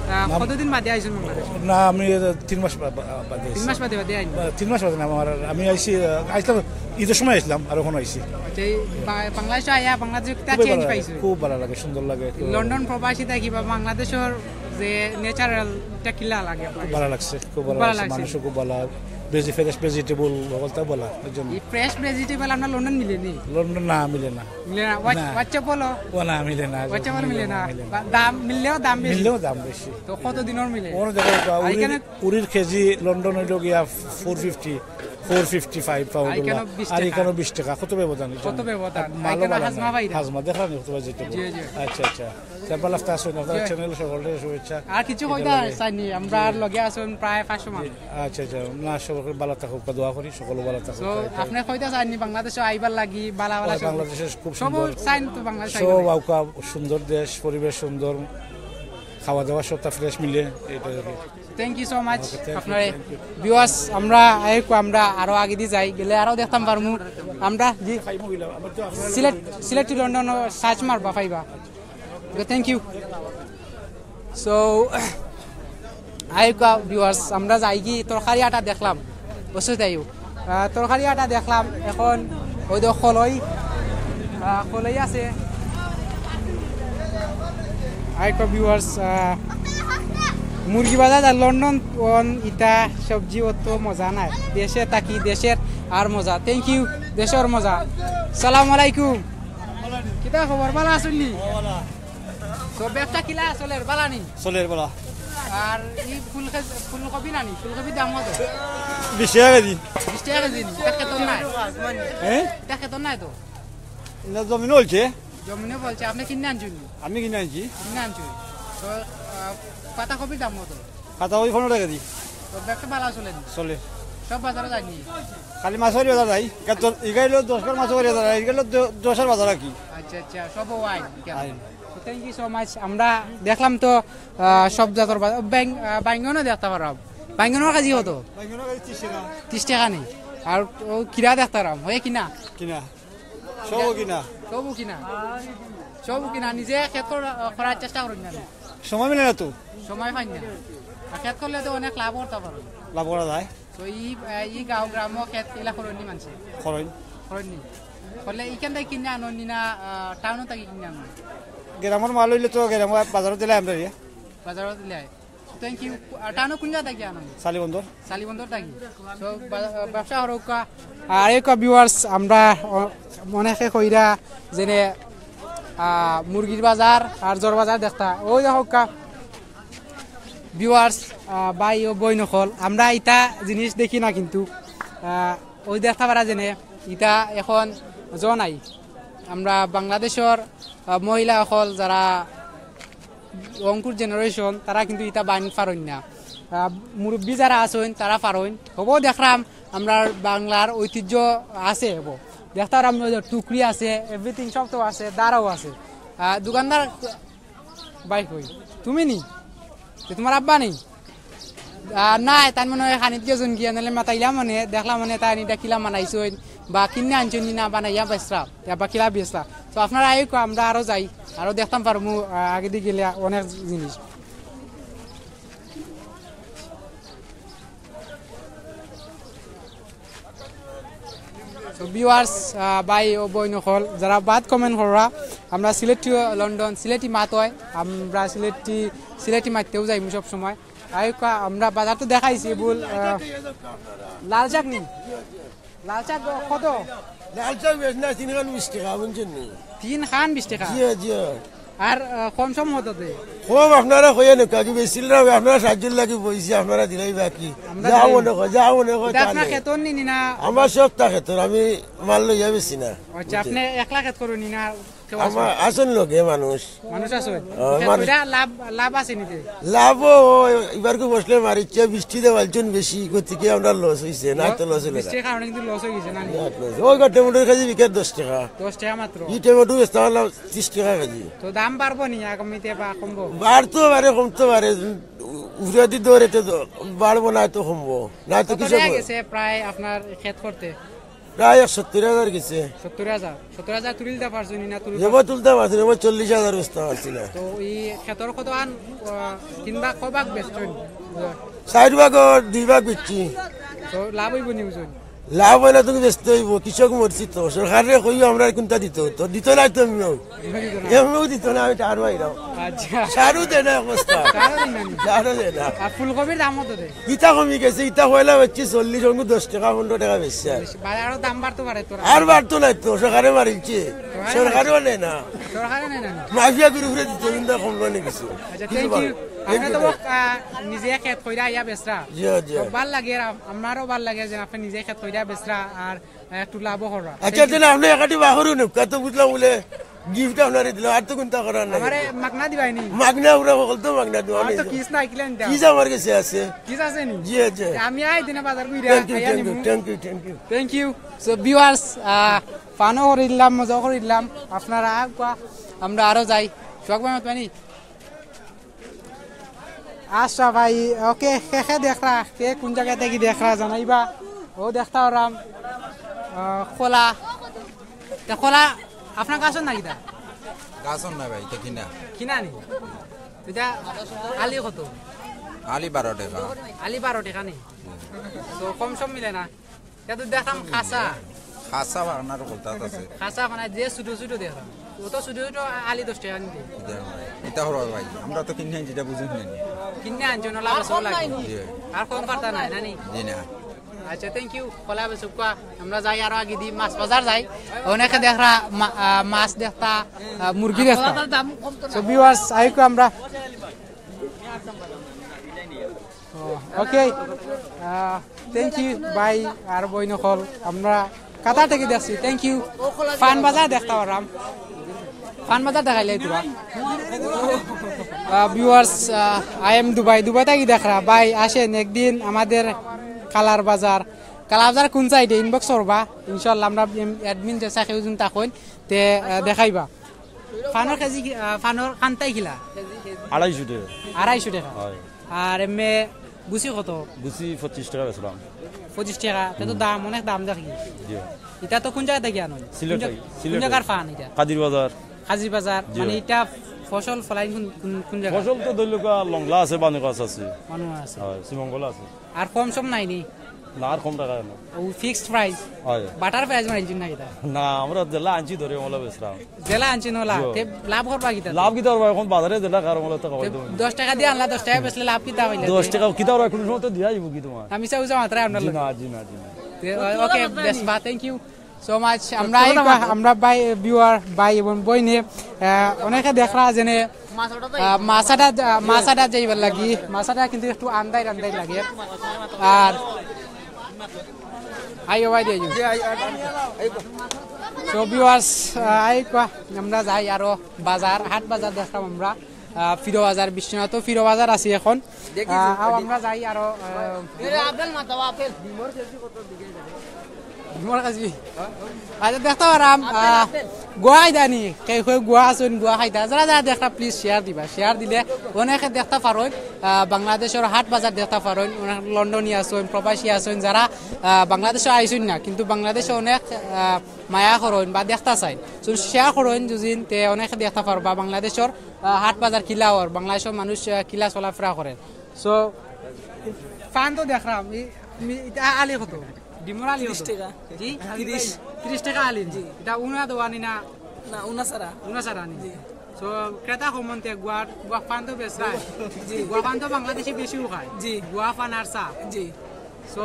আহ, কতদিন বাদে আইছেন বাংলাদেশ? না, আমি তিন মাস বা-, বা-, বাদে আইছি। তিন মাস বাদে বাদে আইন? না, তিন মাস বাদে না, আমার, আমি আইছি, আহ, আইছিলাম, ঈদের সময় আইছিলাম, আর এখন আইছি। আচ্ছা, এই বা-, বাংলাদেশে আইয়া বাংলাদেশে কিতা খুবই চেঞ্জ ভালা লাগে, পাইছো? খুব ভালা লাগে, সুন্দর লাগে। লন্ডন প্রবাসী থাকি বা বাংলাদেশর যে ন্যাচারাল, ইটা কিলা লাগে আপনার? খুব ভালা লাগছে, খুব ভালা ভালা লাগছে, লাগছে। মানুষও খুব ভালা, ভেজি-, ফ্রেশ ভেজিটেবল, হকলতা ভালা, এর জন্য। এই ফ্রেশ ভেজিটেবল আপনার লন্ডন মিলেনি? লন্ডন না, মিলে না। মিলে না? ওয়াচ-, না। WhatsApp বলো? ও না, মিলে না। WhatsApp বলো মিলে না? মিলে না। বা-, দাম, মিললেও দাম বেশি। মিললেও দাম বেশি। তো কত দিনর মিলে? ওর দেখো, আর উরির, এখানে উরির কেজি লন্ডন অইলো গিয়া four fifty, four fifty five pound আর এখানে অইলো। বিশ আর টাকা। এখানে বিশ টাকা, কত ব্যবধান এখানে? কত ব্যবধান? আর মালও আর এখানে ভালা হাজমা নাই। পাইরা? হাজমা দেখলাম নি, কত বাজে তো? জি, জি। আচ্ছা, আচ্ছা। তা ভালা আছইন, আপনার জি। চ্যানেল সকলরে শুভেচ্ছা। আর কিছু এটা কইতা লাগে। চাইনি, আমরা আর লগে আছইন প্রায় পাঁচশো মানুষ। আচ্ছা, আচ্ছা। না, সকল ভালা থাকুক, দোয়া করি, সকল ভালা থাকুক। So, আপনি কইতা চাইনি বাংলাদেশে আইবার লাগি, ভালা ভালা ওই সব? বাংলাদেশে খুব সব সুন্দর। চাইন তো বাংলাদেশে সব আইবার লাগি। আউকা সুন্দর দেশ, পরিবেশ সুন্দর, খাওয়া দাওয়া সবটা ফ্রেশ মিলে, এটা আর কি। Thank you so much। Okay, thank you, আপনারে thank you। Viewers, আমরা আইকু, আমরা আরো আগেদি যাই, গেলে আরো দেখতাম পারমু। আমরা জি খাইমু গিলা, আমরা তো আপনারা সিলেট, সিলেটি লন্ডন সার্চ মারবা পাইবা। Okay, thank you। So, iQOO viewers, আমরা যাইগি তরকারি আটা দেখলাম, বুঝছো তাইও। আহ, তরকারি আটা দেখলাম, এখন ওই তো খলই, আহ, খলই আছে। আইকু viewers, আহ, মুরগি বাজার আর লন্ডন অন ইতা সবজি অত মজা নাই। দেশে থাকি, দেশের আর মজা। Thank you, দেশের মজা। সালাম আলাইকুম। কিতা খবর, ভালা আছইন নি? তো ব্যবসা কিলা চলের, ভালা নি? চলের ভালা। আর ই ফুলকে-, ফুলকপি নানি, ফুলকপির দাম কত? বিশ টাকা কেজি। বিশ টাকা কেজি নি? ইটা খেতর নাই? হ্যাঁ? ইটা খেতর নাই তো? না, জমিনে বলছে। জমিনে বলছে, আপনি কিনে আনছইন নি? আমি কিনে আনছি। কিনে আনছইন। তো, আহ, পাতাকপির দাম কত? পাতাকপি পনেরো টাকা কেজি। তো ব্যবসা ভালা চলের নি? চলে। সব বাজারো যাইন নি? খালি মাছর বাজার যাই। ইগাইলো দশ টাকার মাছর বাজার, ইগাইলো দ-, দশ টাকার বাজার আর কি। আচ্ছা, আচ্ছা, সব ওয়াইন। আইন। So, thank you so much। আমরা দেখলাম তো, আহ, সব জাতর বাজার, বাইং-, আহ, বাইঙ্গনও দেখতা পাররাম। বাইঙ্গনর কেজি কত? বাইঙ্গনর কেজি ত্রিশ টাকা। ত্রিশ টাকা নি? আর ও কিরা দেখতা পাররাম, হয় কিনা? কিনা। সবও কিনা। সবও কিনা। সবও কিনা, নিজে খেত করা-, করার চেষ্টা করইন না। সময় মিলে না তো। সময় পাইন না। আর খেত করলে তো অনেক লাভ করতা পারইন। লাভ করা যায়। তো ই, আহ, ই গাঁও গ্রামও খেত ইলা করইন নি মানষে? করইন। করইন নি। করলে ইখান থাকি কিনে আনইন নি না, আহ, টাউন থাকি কিনে আনইন নি? গ্রামর মাল অইলে তো গ্রামর বাজারো দিলাই আমরা। বাজারো দিলাই। Thank you। আহ, টাউনো কোন জাগা থাকি আনইন নি? শালিবন্দর। শালিবন্দর থাকি। So, বা-, ব্যবসা করউক্কা। আর আইকু viewers, আমরা অ-, অনেকে কইরা যেনে, আহ, মুরগির বাজার আর জোর বাজার দেখতা। ওই দেখউক্কা, viewers, আহ, ভাই ও বইন অকল, আমরা ইতা জিনিস দেখি না কিন্তু, আহ, ওই দেখতা পাররা যেনে, ইতা এখন জ নাই। আমরা বাংলাদেশর, আহ, মহিলা অকল যারা অঙ্কুর generation, তারা কিন্তু ইতা বানাইন পারইন না। আহ, মুরব্বি যারা আছইন, তারা পারইন। হবো দেখরাম, আমরার বাংলার ঐতিহ্য আছে হবো। দেখতা পাররাম ওই যে টুকরি আছে, everything সব তো আছে, দারাও আছে। আহ, দোকানদার ভাই কই? তুমি নি? তে তুমার আব্বা নি? আহ, না, তাইন মনে হয় খানিত গেছইন গিয়া, নাইলে মাতাইলাম মানে, দেখলাম মানে, তাইন ইটা কিলা বানাইছইন, বা কিনে আনছইন নি না বানাইয়া বেচরা, ইয়া বা কিলা বেচরা। তো আপনারা আইকু, আমরা আরো যাই, আরো দেখতাম পারমু, আহ, আগেদি গেলে অনেক জিনিস। So viewers, আহ, ভাই ও বইন অকল, যারা বাদ comment কররা, আমরা সিলেটি লন্ডন, সিলেটি মাত অয়, আমরা সিলেটি, সিলেটি মাততেও যাইমু সব সময়। আইকু, আমরা বাজার তো দেখাইছি, বুল, আহ, লাল শাক নি? লাল শাক কত? লাল শাক বেশ না, তিন খান বিশ টাকা, বুঝছইন নি? তিন খান বিশ টাকা? জি, জি। আর, আহ, কম সম কত দে? কম আপনারা কইয়া নেউক্কা, কি বেশি না, আপনারা সাহায্যর লাগি বইছি, আপনারা দিলাই বাকি। আমরা যা দিলাই। মনে কয়, যা মনে কয়, ইটা তা আপনার নেই। খেতর নি, নি না? আমার সবটা খেতর, আমি মাল লইয়া বেশি না। আচ্ছা, বুঝছইন? আপনি একলা খেত করইন নি না? কেউ আছে? আমার আছইন লগে মানুষ। মানুষ আছইন? আহ, খেত মানুষ। কইরা লাভ, লাভ আছে নি তে? লাভও অয়, এবার কু ফসলে মারিচ্ছে, বৃষ্টিতে বালছইন বেশি, গতিকে আমরার loss অইছে, না তো loss অইলো না। বৃষ্টির কারণে কিন্তু loss অই গেছে না নি? Loss। ওই গো টমেটোর কেজি বিকের দশ টাকা। দশ টাকা মাত্র? ই টমেটো বেচতাম পারলাম ত্রিশ টাকা কেজি। তো দাম বাড়বো নি আগামীতে বা কমবো? বাড়তো পারে, কমতো পারে, উপরেদি দর এতে তো বাড়বো না, তো কমবো না, তো কত কিছু টাকা হবে। গেছে প্রায় আপনার খেত করতে? প্রায় এক সত্তর হাজার গেছে। সত্তর হাজার, সত্তর হাজার তুলিলতা পারছইন নি না? তুলি এবার তুলতা পারছি না, এবার চল্লিশ হাজার বেচতা পারছি না। তো ই খেতর কতখান, আহ, তিন ভাগ ক ভাগ বেচছইন? চাইর ভাগর দুই ভাগ বেচছি। তো লাভ অইবো নি ওজন? লাভ অইলে তো বেচতে অইবো, কৃষক মরছি তো, সরকারে কইও আমরারে কুনটা দিতো, তো দিতো নায় তো এমনেও। এমনেও দিতো নায়, আমি টার বাইরাও। আচ্ছা। সারও দেয় না অবস্থা। সারও দেয় না নি? সারও দেয় না। আর ফুলকপির দাম কত দে? ইতা কমি গেছে, ইতা পয়লা বেচছি চল্লিশ, অঙ্গু দশ টেকা, পনরো টেকা বেচছে। বাজারো দাম বাড়তো পারে তোরা। আর বাড়তো নায় তো, সরকারে মারিলছে। সরকারে সরকারেও নেয় না। সরকারে নেয় না নি? মাফিয়া গ্রুপরে দিতো, কিন্তু কমলো নি কিছু। আচ্ছা, কিছু thank you। বাড়ে। Thank আপনি you, তো, thank you। আহ, নিজে খেত কইরা আইয়া বেচরা। জি, জি। তো ভালা লাগে, আর আম-, আমরারও ভালা লাগে যে আপনি নিজে খেত কইরা বেচরা, আর একটু লাভও কররা। আচ্ছা, তাহলে আপনি একাটি বাহরু নেব, কত বুঝলাম বলে gift আপনারে দিলাম, আর তো কুনতা করার নাই। আমারে মাগনা দিবায় নি? মাগনা উরা হকল তো মাগনা দিবা আমার তো নি। কিস নাই, কিলান দাও। কিস আমার গেছে আছে। কিস আছে নি? জি, আছে। আমি আই দিনে বাজার কইরা thank you, আইয়া thank you, নিমু। Thank you, thank you। Thank you। So, viewers, আহ, ফানও করিলাম, মজা করিলাম। আপনারা আগুয়া, আমরা আরো যাই। শখ ভাই, মত পানি? আচ্ছা ভাই, ওকে, কে কে দেখরা, কে কুন জাগা থাকি দেখরা, জানাইবা। ও দেখতা পাররাম, আহ, কলা। তে কলা, আপনার গাছর না কিতা? গাছর না ভাই, ইতা কিনা। কিনা নি? ইতা আলি কত? আলি বারো টেকা। আলি বারো টেকা নি? তো কম সম মিলে না? ইতা তো দেখলাম খাসা। খাসা বানার কথা আছে। খাসা মানে যে ছোট ছোট দেখলাম। অত ছোট ছোট আলি দশ টেকা নি দে। ইতা, ইতা হলো ভাই, আমরা তো কিনে আনছি, ইতা বুঝি না নি। কিনে আনছো না, লাভ আছে লাগে। জি। আর কম পারতা নাই, না নি? জি না। আচ্ছা, thank you। কলা বেচুক্কা, আমরা যাই আরো আগে দি মাছ বাজার যাই। অনেকে দেখরা মা-, আহ, মাছ দেখতা, আহ, মুরগি দেখতা। So, viewers, আইকো আমরা। ও, ওকে। আহ, thank you ভাই আর বইন অকল। আমরা কাতার থাকি দেখছি। Thank you। ফান বাজার দেখতা পাররাম। ফান বাজার দেখাইলে তোরা। আহ, viewers, আহ, I am Dubai। দুবাই থাকি দেখরা। ভাই, আসেন একদিন আমাদের কালার বাজার। কালার বাজার কুন side-এ? Inbox করবা। ইনশাআল্লাহ আমরা এম-, admin যে সাকিউদ্দিন তাকইন, তে, আহ, দেখাইবা। ফানর কেজি কি, আহ, ফানর কান্তাই কিলা? আড়াইশো টেকা। আড়াইশো টেকা। হয়। আর এমনে গুছি কত? গুছি পঁচিশ টেকা বেচলাম। পঁচিশ টেকা, তে তো হুম। দাম, অনেক দাম দেখি। জি। ইতা তো কুন জাগা থাকি আনইন? সিলেট কুন জাগা-, থাকি, কুন সিলেট জাগার থাকি। ফান ইতা? কাজির বাজার। কাজির বাজার, জি। মানে ইতা ফসল ফলাইন কুন, কুন, কুন জাগা? ফসল তো ধরলে গা লংলা আছে, বানুকাছ আছে। বানুকাছ আছে। হয়, শ্রীমঙ্গল আছে। আর কম সম নাই নি? না, আর কম টাকা না। ও fixed price? হয়। Butter price মারিলছইন না কিতা? না, আমরা যেলা আনছি ধরে ওলা বেচলাম। যেলা আনছইন ওলা, জি। তে লাভ করবা কিতা? লাভ কিতা করবা? এখন বাজারে যেলা কারণ ওলা তো খাওয়াই তে দেবো। দশ টেকা দি আনলা, দশ টেকা বেচলে লাভ কিতা অইলে? দশ টেকা কিতা করবা? কুনু সময় তো দিয়া আইবো কি তুমার? আমি চাও যাও মাত্র আপনার জি লগে। না, জি না, জি না। তে, ও-, ওকে, বেশ, বা, thank you so much। আমরা এই, আমরা ভাই, viewer ভাই এবং বইনে, আহ, অনেকে দেখরা যেনে, আহ, মাছাটা, আহ, মাছাটা যাইবার লাগি, মাছাটা কিন্তু একটু আন্দাইর আন্দাইর লাগে। আর আইও ভাই, দিয়ে আইও। So viewers, আহ, আই কোয়া, আমরা যাই আরো বাজার, হাট বাজার দেখতাম আমরা, আহ, ফিরো বাজার, বিশ্বনাথ ফিরো বাজার আছি এখন। আহ, আও আমরা যাই আরো, আহ, এরে, আপেল মাত দাও, আপেল। ডিমর কাছে। আচ্ছা, দেখতাম পাররাম, আহ, গুয়া খাইতা নি, কে কয় গুয়া আছইন, গুয়া খাইতা। যারা যারা দেখরা, please share দিবা। Share দিলে অনেকে দেখতা পারইন, আহ, বাংলাদেশর হাট বাজার দেখতা পারইন, অনেক লন্ডনি আছইন, প্রবাসী আছইন, যারা, আহ, বাংলাদেশো আইছইন না, কিন্তু বাংলাদেশো অনেক, আহ, মায়া করইন বা দেখতা চাইন। So, share করইন যদি, তে অনেকে দেখতা পারবা বাংলাদেশর, আহ, হাট বাজার কিলা অর, বাংলাদেশর মানুষ, আহ, কিলা চলাফেরা করে। So, ফান তো দেখরাম, ই, মি-, ইটা আলি কত? ডিমর আলি কত? তিরিশ টেকা। জি? তিরিশ। তিরিশ টেকা আলি নি? জি। ইটা উনা দেওয়া নি না? না, উনা ছাড়া। উনা ছাড়া নি? জি। So, ক্রেতা কমন তে গুয়ার, গুয়া ফান তো বেচরা। জি। গুয়া ফান তো বাংলাদেশি বেশিউ খায়। জি। গুয়া ফান আর চা। জি। So,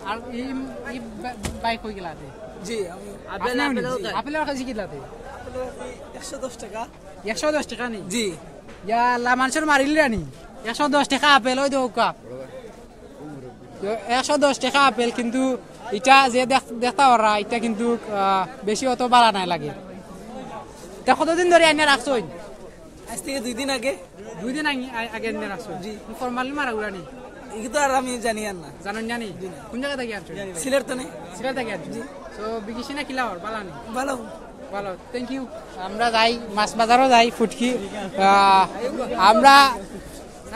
আর ই, ই বা-, ভাই কই গেলা তে? জি, আমি আপেল, আপেল আপেল। আপেলর কেজি কিলা তে? আপেলর কেজি একশো দশ টেকা। একশো দশ টেকা নি? জি। ইয়া আল্লাহ, মানষর মারিলিরা নি? একশো দশ টেকা আপেল, ওই দেখউক্কা। তো একশো দশ টেকা আপেল, কিন্তু ইটা যে দেখ-, দেখতা পাররা, ইটা কিন্তু, আহ, বেশি অত বালা নায় লাগে। তা কতদিন ধরি আনিয়া রাখছইন? আজ থেকে দুই দিন আগে। দুই দিন আগে, আ-, আগে আনিয়া রাখছইন? জি। Formalin মারা উরা নি? ইগু তো আর আমি জানি আর না। জানইন না নি? জি না। কুন জাগা থাকি আনছইন? সিলেট তো নি। সিলেট থাকি আনছইন? জি। So, বিকিছি না কিলা অর? বালা নি? ভালো। ভালো, thank you। আমরা যাই, মাছ বাজারও যাই, ফুটকি। আহ, আমরা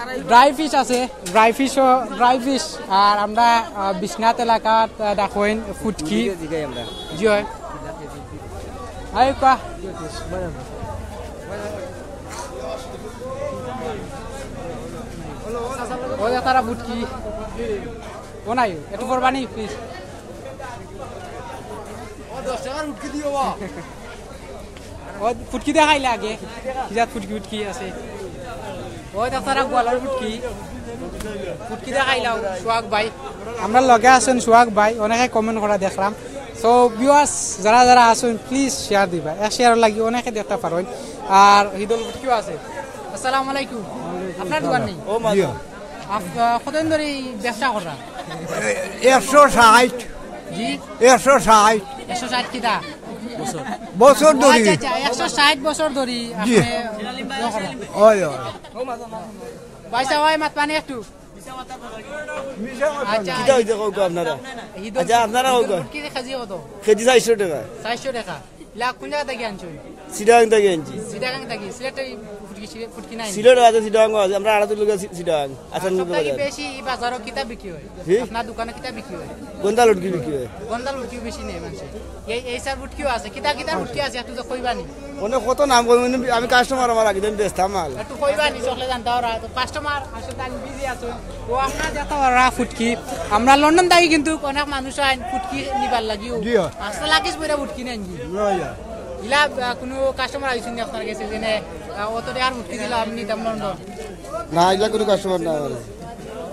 ড্রাই ফিশ আছে, ড্রাই ফিশও, ড্রাই ফিশ। আর আমরা, আহ, বিশ্বনাথ এলাকাত, আহ, ডাকইন ফুটকি। জি অয়। আই কোয়া। ও যে তারা ফুটকি। ও নাই, একটু পরবানি, প্লিজ। ও ফুটকি দেখাইলা আগে, কি জাত ফুটকি ফুটকি আছে। ও দেখতারা গোয়ালর ফুটকি, ফুটকি দেখাইলাও সোহাগ ভাই। আমরার লগে আছইন সোহাগ ভাই, অনেকে কমেন্ট করা দেখরাম। So ভিউয়ার্স, যারা যারা আছইন, প্লিজ শেয়ার দিবা, এক শেয়ার লাগি অনেকে দেখতা পারইন। আর হিদল ফুটকিও আছে। আসসালামু আলাইকুম। আপনার দোকান নি? আপ-, আহ, কতদিন ধরি এই ব্যবসা কররা? একশো ষাট। জি? একশো ষাট। একশো ষাট কিতা? বছর ও, ধরি। আচ্ছা, আচ্ছা, একশো ষাট বছর ধরি জি। আপনি ইয়ে কররা। অয়, অয়। ভাই সাহেব, ভাই, মাত পানি একটু। আচ্ছা। কিতা অইছে কউক্কা আপনারা? আচ্ছা, আপনারা কউক্কা। কি কেজি কত? কেজি চাইরশো টেকা। চাইরশো টেকা। ইলা কোন জাগা থাকি আনছইন? চিটাগাং থাকি আনছি। চিটাগাং থাকি। সিলেটে এই ফুটকি, সিলে-, ফুটকি নাই? সিলেটও আছে, চিটাগাংও আছে। আমরা আড়াতুর লগে চি-, চিটাগাং। আসান সব থাকি বাজার। বেশি এই বাজারো কিতা বিক্রি অয়? জি? আপনার দোকানো কিতা বিক্রি অয়? গন্ধা লুটকি বিক্রি অয়। গন্ধা লুটকিও বেশি নেয় মানষে। এই, এই সার ফুটকিও আছে। কিতা কিতা ফুটকি আছে? একটু তো কইবা নি? অনে কত নাম কই, মানে আমি কাস্টমার আমার আগে দিন বেচতাম মাল। একটু কইবা নি, চকলে জানতা ওরা। তো কাস্টমার আসলে আমি বিজি আছো। ও আপনার যত ওরা ফুটকি। আমরা লন্ডন থাকি কিন্তু অনেক মানুষ আইন ফুটকি নিবার লাগিও। জি, হয়। আসলে লাগিস বইরা ফুটকি নেন জি। লয় যায়। ইলা, আহ, কোনো কাস্টমার আইছইন নি আপনার গেছে যেনে, আহ, অত টাকার ফুটকি দিলা আমি নিতাম লন্ডন? না, ইলা কোনো কাস্টমার না আমার।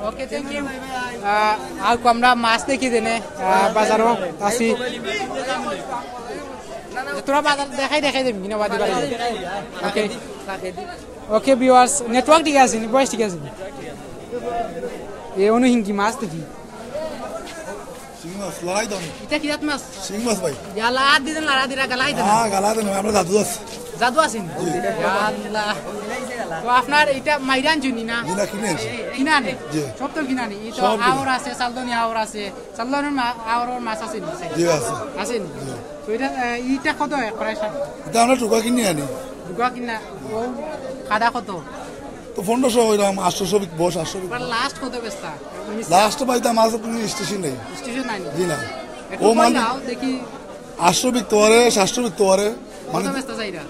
ওকে, থ্যাংক ইউ। আহ, আর কো আমরা মাছ দেখি দেনে, আহ, বাজারো আছি। তোরা বাজার দেখাই দেখাই দেবি কিনা বাদে বাদে। ওকে। ওকে ভিউয়ার্স, নেটওয়ার্ক ঠিক আছে নি? ভয়েস ঠিক আছে নি? এ অনু হিঙ্গি মাছ দেখি। শিং মাছ, লাড়াই দাম। ইটা কি জাত মাছ? শিং মাছ ভাই। ইয়া, লাড়া দিদেন, লাড়া দিরা, গালা খাইতে না। হ্যাঁ, গালা দেন, আমরা জাদু আছে। জাদু আছে নি? জি। ইয়া আল্লাহ। তো আপনার ইটা মাইরা আনছইন নি না? জি না, কিনে আনছি। কিনা নি? জি। সব তো কিনা নি? এই তো সব কিনা। হাওর আছে, চালদনি হাওর আছে। চালদনির মা-, হাওরর মাছ আছে নি? জি, আছে। আছে নি? জি। তো ইটা, এ, ইটা কত হয় প্রায় সার? ইটা আমরা টুকা কিনে আনি। টুকা কিনা, ও কাদা কত? তো পনেরোশো অইলাম, আটশোশো বিকবো, সাতশো বিকবো। এবার লাস্ট কত বেচতা? লাস্ট পাইতাম আছে, কোনো স্টেশন নেই। স্টেশন নাই? জি না। একটু ও মানে কইলাও, দেখি। আটশো বিকতে পারে, সাতশো বিকতে পারে। মানে কত বেচতা চাইরা?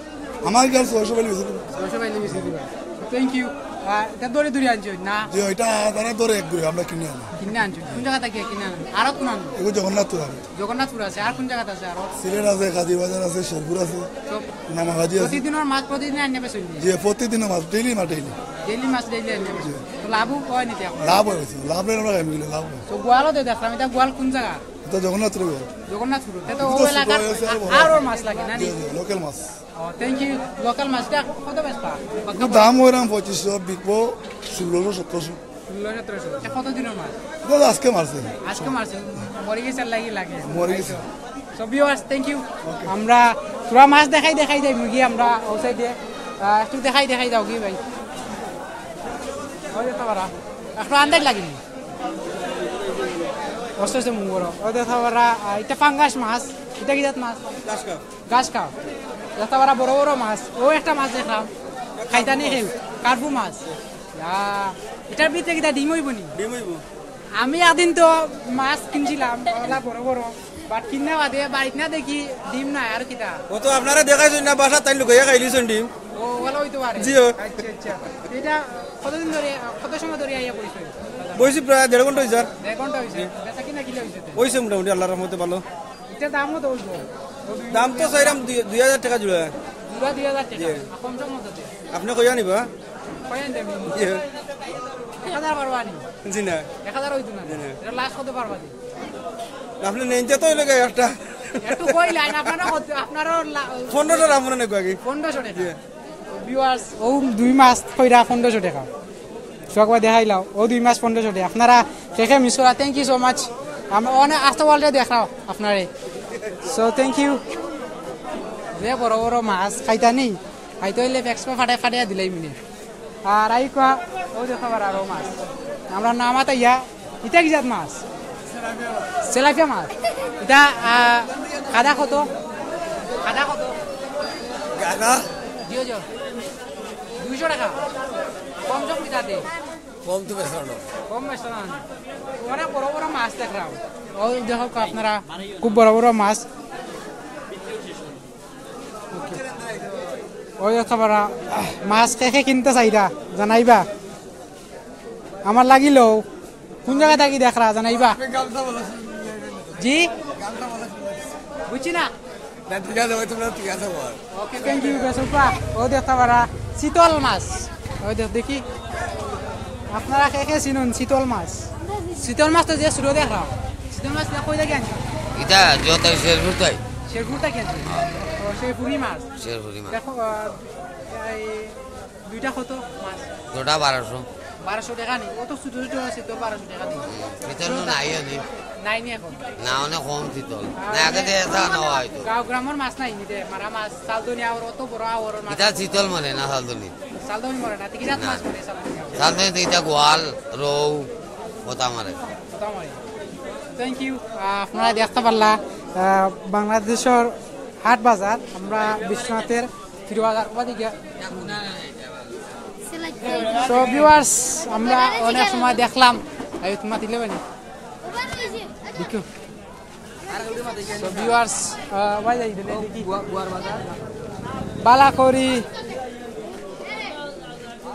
আমার কাছে ছয়শো পাইলে বেশি দিবো। ছয়শো পাইলে বেশি দিবা। Thank you. আর ইটা দড়ি দড়ি আনছো না? জি, ইটা তারা ধরে এক ঘুরে, আমরা কিনে আনি। কিনে আনছো? কোন জাগা থাকি কিনে আনো? আরো কোন আনো? এগু জগন্নাথপুর আনি। জগন্নাথপুর আছে, আর কোন জাগাত আছে আরো? সিলেট আছে, কাজিবাজার আছে, শেরপুর আছে, সব নামাকাজি আছে। প্রতিদিনর মাছ প্রতিদিন আনিয়া বেচইন নি? জি, প্রতিদিনর মাছ, ডেইলি মাছ, ডেইলি। ডেইলি মাছ ডেইলি আনিয়া বেচইন। জি। তো লাভও অয় নি তে আপনার? লাভ অইছে, লাভ অইলে আমরা খাইমু কিলা, লাভ অইছে। তো গোয়ালও তো দেখলাম, ইটা গোয়াল কোন জাগা? ইটা জগন্নাথপুর গোয়াল। জগন্নাথপুর। ইটা তো ও এলাকার আরো মাছ লাগে না নি? জি, জি, লোকাল মাছ। ও, থ্যাংক ইউ। লোকাল মাছটা কত বেচতা? ইটা দাম অইরাম পঁচিশশো, বিকবো ষোলোশো, সতেরোশো। ষোলো সতেরোশো। ইটা কত দিনর মাছ? ইটা আজকে মারছে। আজকে মারছে, মরি গেছে লাগি লাগে। মরি গেছে। So viewers, thank you. আমরা পুরা মাছ দেখাই দেখাই যাই মুরগি আমরা ও সাইডে। আহ, একটু দেখাই দেখাই যাও কি ভাই? ওই দেখো বারা। একটু আন্দাজ লাগেনি। অস্তে অস্তে মুখ করো। ওই দেখো বারা, আহ, ইটা পাঙ্গাস মাছ। ইটা কি জাত মাছ? ঘাস কাপ। দেখো বারা বড় বড় মাছ। ও একটা মাছ দেখলাম। খাইতা নি কেউ। কার্পু মাছ। ইয়া, ইটার ভিতরে কিতা ডিম অইবো নি? ডিম অইবো। আমি একদিন তো মাছ কিনছিলাম, ওলা বড় বড়, but কিনা বাদে বাড়িত না দেখি ডিম নাই, আর কিতা? ও তো আপনারা দেখাইছইন না, বাসাত তাইন লুকাইয়া খাইলিছইন ডিম। ও, ওলা অইতো পারে। জি, ও। আচ্ছা, আচ্ছা। ইটা কতদিন ধরে, কত সময় ধরে আইয়া বইছো? বইছি প্রায় দেড় ঘন্টা অইছে আর। দেড় ঘন্টা অইছে। জি। বেচা কিনা কিলা অইছে তে? অইছে মোটামুটি, আল্লাহর রহমতে ভালো। ইটার দাম কত অইবো? দাম তো চাইরাম দুই, দুই হাজার টেকা জোড়া। জোড়া দুই হাজার টেকা? জি। আর কম সম মতো দে। আপনে কইয়া নিবা? কইয়া নিতাম। জি। এক হাজার পারবা নি? জি না। এক হাজার অইতো না। জি না। ইটা লাস্ট কত পারবা নি? আপনে নেইন তো অইলো গিয়া একটা। একটু কইলাইন, আপনারা কত, আপনারা লা-, পনেরোশো রাখবো না নাকি আগে? পনেরোশো টেকা। জি। ভিউয়ার্স, ও দুই মাছ কইরা পনেরোশো টেকা। সকালে দেখাইলাও, ও দুই মাছ পনেরোশো টেকা। আপনারা কে কে মিস করা, thank you so much। আমরা অনেক আস্তে ওয়ার্ল্ডে দেখাও আপনারে। So, thank you। যে বড় বড় মাছ খাইতা নি, খাইতে অইলে পেক্সপা ফাটাই ফাটাইয়া দিলাই মিনে। আর আই কোয়া, ও দেখো আবার আরো মাছ। আমরা না মাতাইয়া, ইটা কি জাত মাছ? তেলাপিয়া মাছ। ইটা, আহ, কাদা কত? কাদা কত? কাদা? জিও, জিও। দুইশো টেকা। কম সম কিতাতে? কম তো বেচরা না। কম বেচরা না। অনেক বড় বড় মাছ দেখরাম। ওই দেখউক্কা আপনারা, খুব বড় বড় মাছ। ওই দেখতা পাররা, মাছ কে কে কিনতা চাইরা, জানাইবা। আমার লাগিলো, কুন জাগা থাকি দেখরা, জানাইবা। জি? বুঝছি না। না, ঠিক আছে, ওই তোমরা ঠিক আছে বল। ওকে, thank you, বেশ উপা। ও দেখতা পাররা, চিতল মাছ। ওই দেখ, দেখি। আপনারা কে কে চিনইন চিতল মাছ? চিতল মাছ তো যে ছোট দেখরা। চিতল মাছ ইটা কই থাকি আনছো? ইটা যত শেরপুর তাই। শেরপুর থাকি আনছো? ও, শেরপুরি মাছ। শেরপুরি মাছ। দেখো, আহ, এই দুইটা কত মাছ? দুটা বারোশো। বারোশো টেকা নি? অত ছোট ছোট আছে তো বারোশো টেকা নি? হুম, ভিতরে তো নাই নি। নাই নি এখন? না, অনেক কম চিতল। আর না, আগে মানে তো এটা না হয়তো। গাঁও গ্রামর মাছ নাই নি রে, মারা মাছ, চালদনি আওর, অত বড় আওর মাছ। ইটা চিতল মরে না, চালদনি। চালদনি মরে না, তে কি জাত না। মাছ মরে চালদনি আওর? চালদনি তো ইটা গোয়াল, রৌ, ওটা মারে। ওটা মারে। Thank you। আহ, আপনারা দেখতা পারলা, আহ, বাংলাদেশর হাট বাজার, আমরা বিশ্বনাথর ফিরো বাজার, ওবা দিকে। So viewers, আমরা অনেক সময় দেখলাম, এই তোমার দিলে বানি। দেখো। So viewers, আহ, ওবা যাই দিলে দেখি। বালা করি,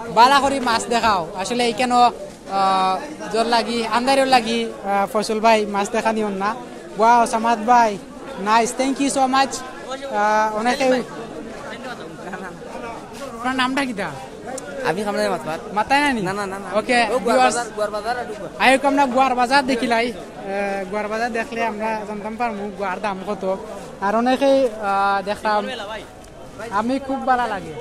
বালা করি মাছ দেখাও। আসলে ইখানো, আহ, জোর লাগি, আন্দাইরর লাগি, আহ, ফয়সল ভাই মাছ দেখানি অর না। Wow, সামাদ ভাই, nice, thank you so much। আহ, অনেকে, আপনার নামটা কিতা? আমি সামনে মাছ মার। মাতায় না নি? না, না, না, না। ওকে, ও গোয়ার viewers, বাজার, গোয়ার বাজার আর ঢুকবো। আইউক আমরা গোয়ার বাজার দেখিলাই। আহ, গোয়ার বাজার দেখলে আমরা জানতাম পারমু গোয়ার দাম কত। আর অনেকে, আহ, দেখলাম আমি খুব বালা লাগে।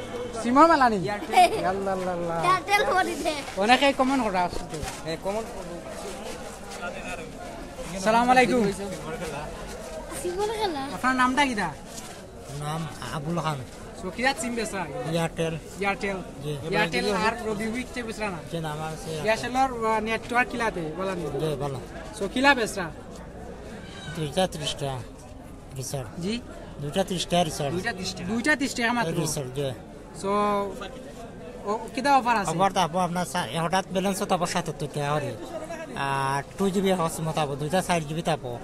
সিমর মেলা নি? ইয়াল্লা, আল্লা, আল্লা। Airtel করে দে। অনেকে comment করা আসছে। হ্যাঁ, comment করবো। সালাম আলাইকুম। সিমর খেলা। আপনার নামটা কিতা? নাম আবুল খান। So, কিতা সিম বেচরা? Airtel। Airtel। জি। Airtel আর রবি উইক তে বেচরা না? জি, না, আমার আছে Airtel। Airtel-র, আহ, network কিলাতে, বালা নি? জি, বালা। So, কিলা বেচরা? দুইটা ত্রিশ টেকা। Recharge। জি? দুইটা ত্রিশ টেকা recharge। দুইটা ত্রিশ টেকা। দুইটা ত্রিশ টেকা মাত্র? Recharge, জি। So, ও, কিতা offer আছে? Offer থাকবো আপনার সা-, হঠাৎ balance থাকবো সাতাত্তর টেকা করে। আর two GB হচ্ছে মতাবো, দুইটা চার GB থাকবো।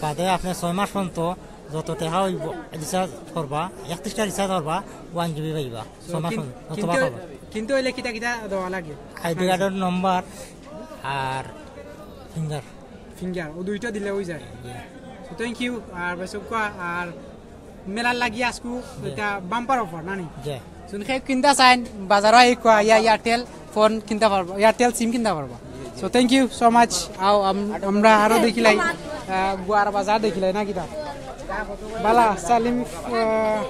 বাদে আপনি ছয় মাস পর্যন্ত যত টেকা অইবো recharge করবা, একত্রিশ টেকা recharge করবা, one GB পাইবা। So, ছয় মাস কিন-, পর্যন্ত, যতবার কিনতে, করবা। কিনতে অইলে কিতা কিতা দেওয়া লাগে? ID card-র নম্বর আর finger। Finger, ও দুইটা দিলে অই যায়। জি। So, thank you। আর বেশ কওয়া, আর মেলার লাগি আজকু জি। এটা bumper offer, না নি? জি। শুন, কেউ কিনতা চাইন, বাজারো আইউক্কা, ইয়া, Airtel ফোন কিনতা পারবা, Airtel সিম কিনতা পারবা। So, thank you so much। আও, আম-, আমরা আরো দেখিলাই, আহ, গোয়ার বাজার দেখিলাই না কিতা? বালা, সালিম, আহ,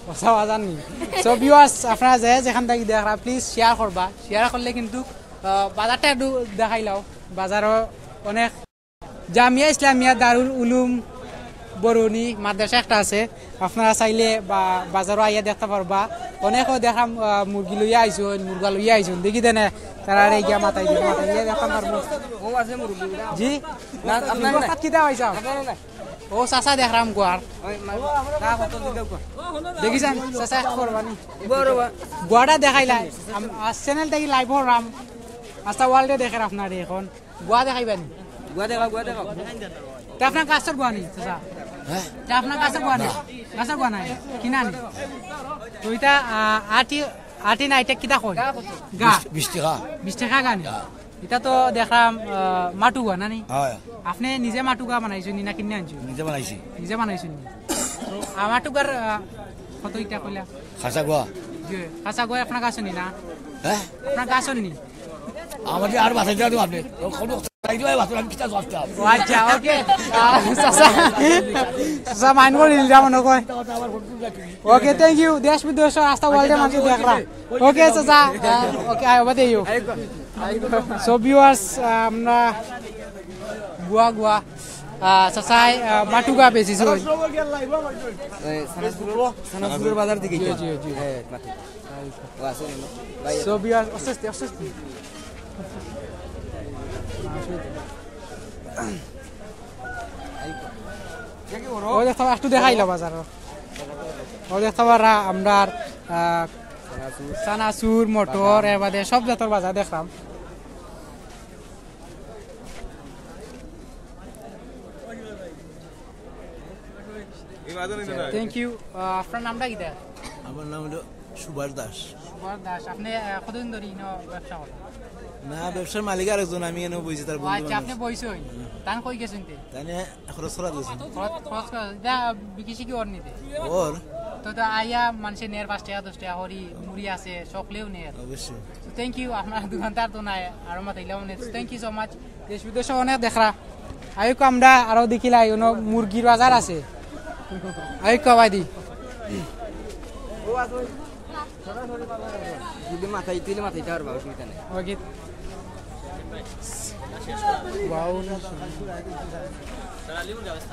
পচা বাজার নি। So, viewers, আপনারা যে যেখান থাকি দেখরা, please share করবা। Share করলে কিন্তু, আহ, বাজারটা একটু দেখাইলাও। বাজারো অনেক জামিয়া ইসলামিয়া দারুল উলুম বরুণী মাদ্রাসা একটা আছে। আপনারা চাইলে বা বাজারো আইয়া দেখতা পারবা। অনেকেও দেখলাম, আহ, মুরগি লইয়া আইছইন, মুরগা লইয়া আইছইন। দেখি দেনে, তারারে গিয়া মাতাই দিন, মাতাই দিয়া দেখতাম পারবো। ও আছে মুরগি। জি? না, আপনার না। কিতা অইছে? আপনার না। ও চাচা দেখরাম গোয়ার। ওই মা-, না, কত দিকে কো? দেখি যান, চাচা এক করবানি। বড় বা- গোয়াটা দেখাইলাই। আম-, আজ channel থাকি live হরাম। আস্তা world-এ দেখের আপনারে এখন। গোয়া দেখাইবানি। গোয়া দেখাও, গোয়া দেখাও। তে আপনার গাছর গোয়া নি, চাচা? হ্যাঁ? তে আপনার গাছর গোয়া নি? না। গাছর গোয়া নাই? কিনা নি? তো ইটা, আহ, আটি, আটি না, ইটা কিতা কয়? গা কত? গা। বিশ, বিশ টেকা। বিশ টেকা গা নি? হ্যাঁ। ইটা তো দেখরাম, আহ, মাটুগা না নি? হ্যাঁ। আপনে নিজে মাটুগা বানাইছইন নি না কিনে আনছইন? নিজে বানাইছি। নিজে বানাইছইন নি? তো, আহ, মাটুগার, আহ, কত ইটা কইলা? খাসা গোয়া। জি, খাসা গোয়া আপনার গাছর নি না? হ্যাঁ? আপনার গাছর নি? আমাদের আর বাঁচাই দেওয়া আপনি। ও, কোনো চাই দেওয়া বাঁচাই, আমি কিতা জবাব দিতাম? ও আচ্ছা, ওকে। আহ, চাচা, চাচা mind করি নিলাম মনে কয়। ওকে, thank you। দেশ বিদেশ আস্তা world-এ মানুষ দেখরা। ওকে, চাচা। আহ, ওকে, আয়, ওবা দেইও। So, viewers, আহ, আমরা গোয়া, গোয়া। আহ, চাচাই, আহ, মাটুগা বেচিছইন। এই, সানাসুরর, সানাসুরর বাজার দিকে জি, জি, জি। হ্যাঁ, মাটি। ও, আছে নি? ভাই, so, viewers, আস্তে আস্তে, আস্তে আস্তে। ও দেখতা পাররা, একটু দেখাইলা বাজার। ও দেখতা পাররা, আমরার আহ, চানাচুর, মটর, এর বাদে সব জাতর বাজার দেখলাম। Thank you. আহ, আপনার নামটা কিতা? আমার নাম হলো সুভাষ দাস। সুভাষ দাস, আপনি, আহ, কতদিন ধরে ইনো ব্যবসা করেন? না, ব্যবসার মালিক আরেকজন, আমি এনে বইছি তার ও বন্ধু আচ্ছা, মানুষ। আপনি বইছেন? তান কই গেছেন তে? তানে খরচ করা দিয়েছেন। খরচ, খরচ করা, এটা বিকিসি কি ওর নিতে? ওর? তো, তো আইয়া মানুষে নের পাঁচ টাকা, দশ টাকা করি, মুড়ি আছে, সকলেও নের। অবশ্যই। তো থ্যাংক ইউ, আপনার দোকানদার তো নাই, আরো মাতাইলাম অনেক। Thank you so much. দেশ বিদেশে অনেক দেখরা। আইকো আমরা আরো দেখিলাই, অনো মুরগির বাজার আছে। আইকো বাদি। যদি মাথায়, তুইলে মাথায় দিতে পারবা, অসুবিধা নেই। ওকে। Wow, না।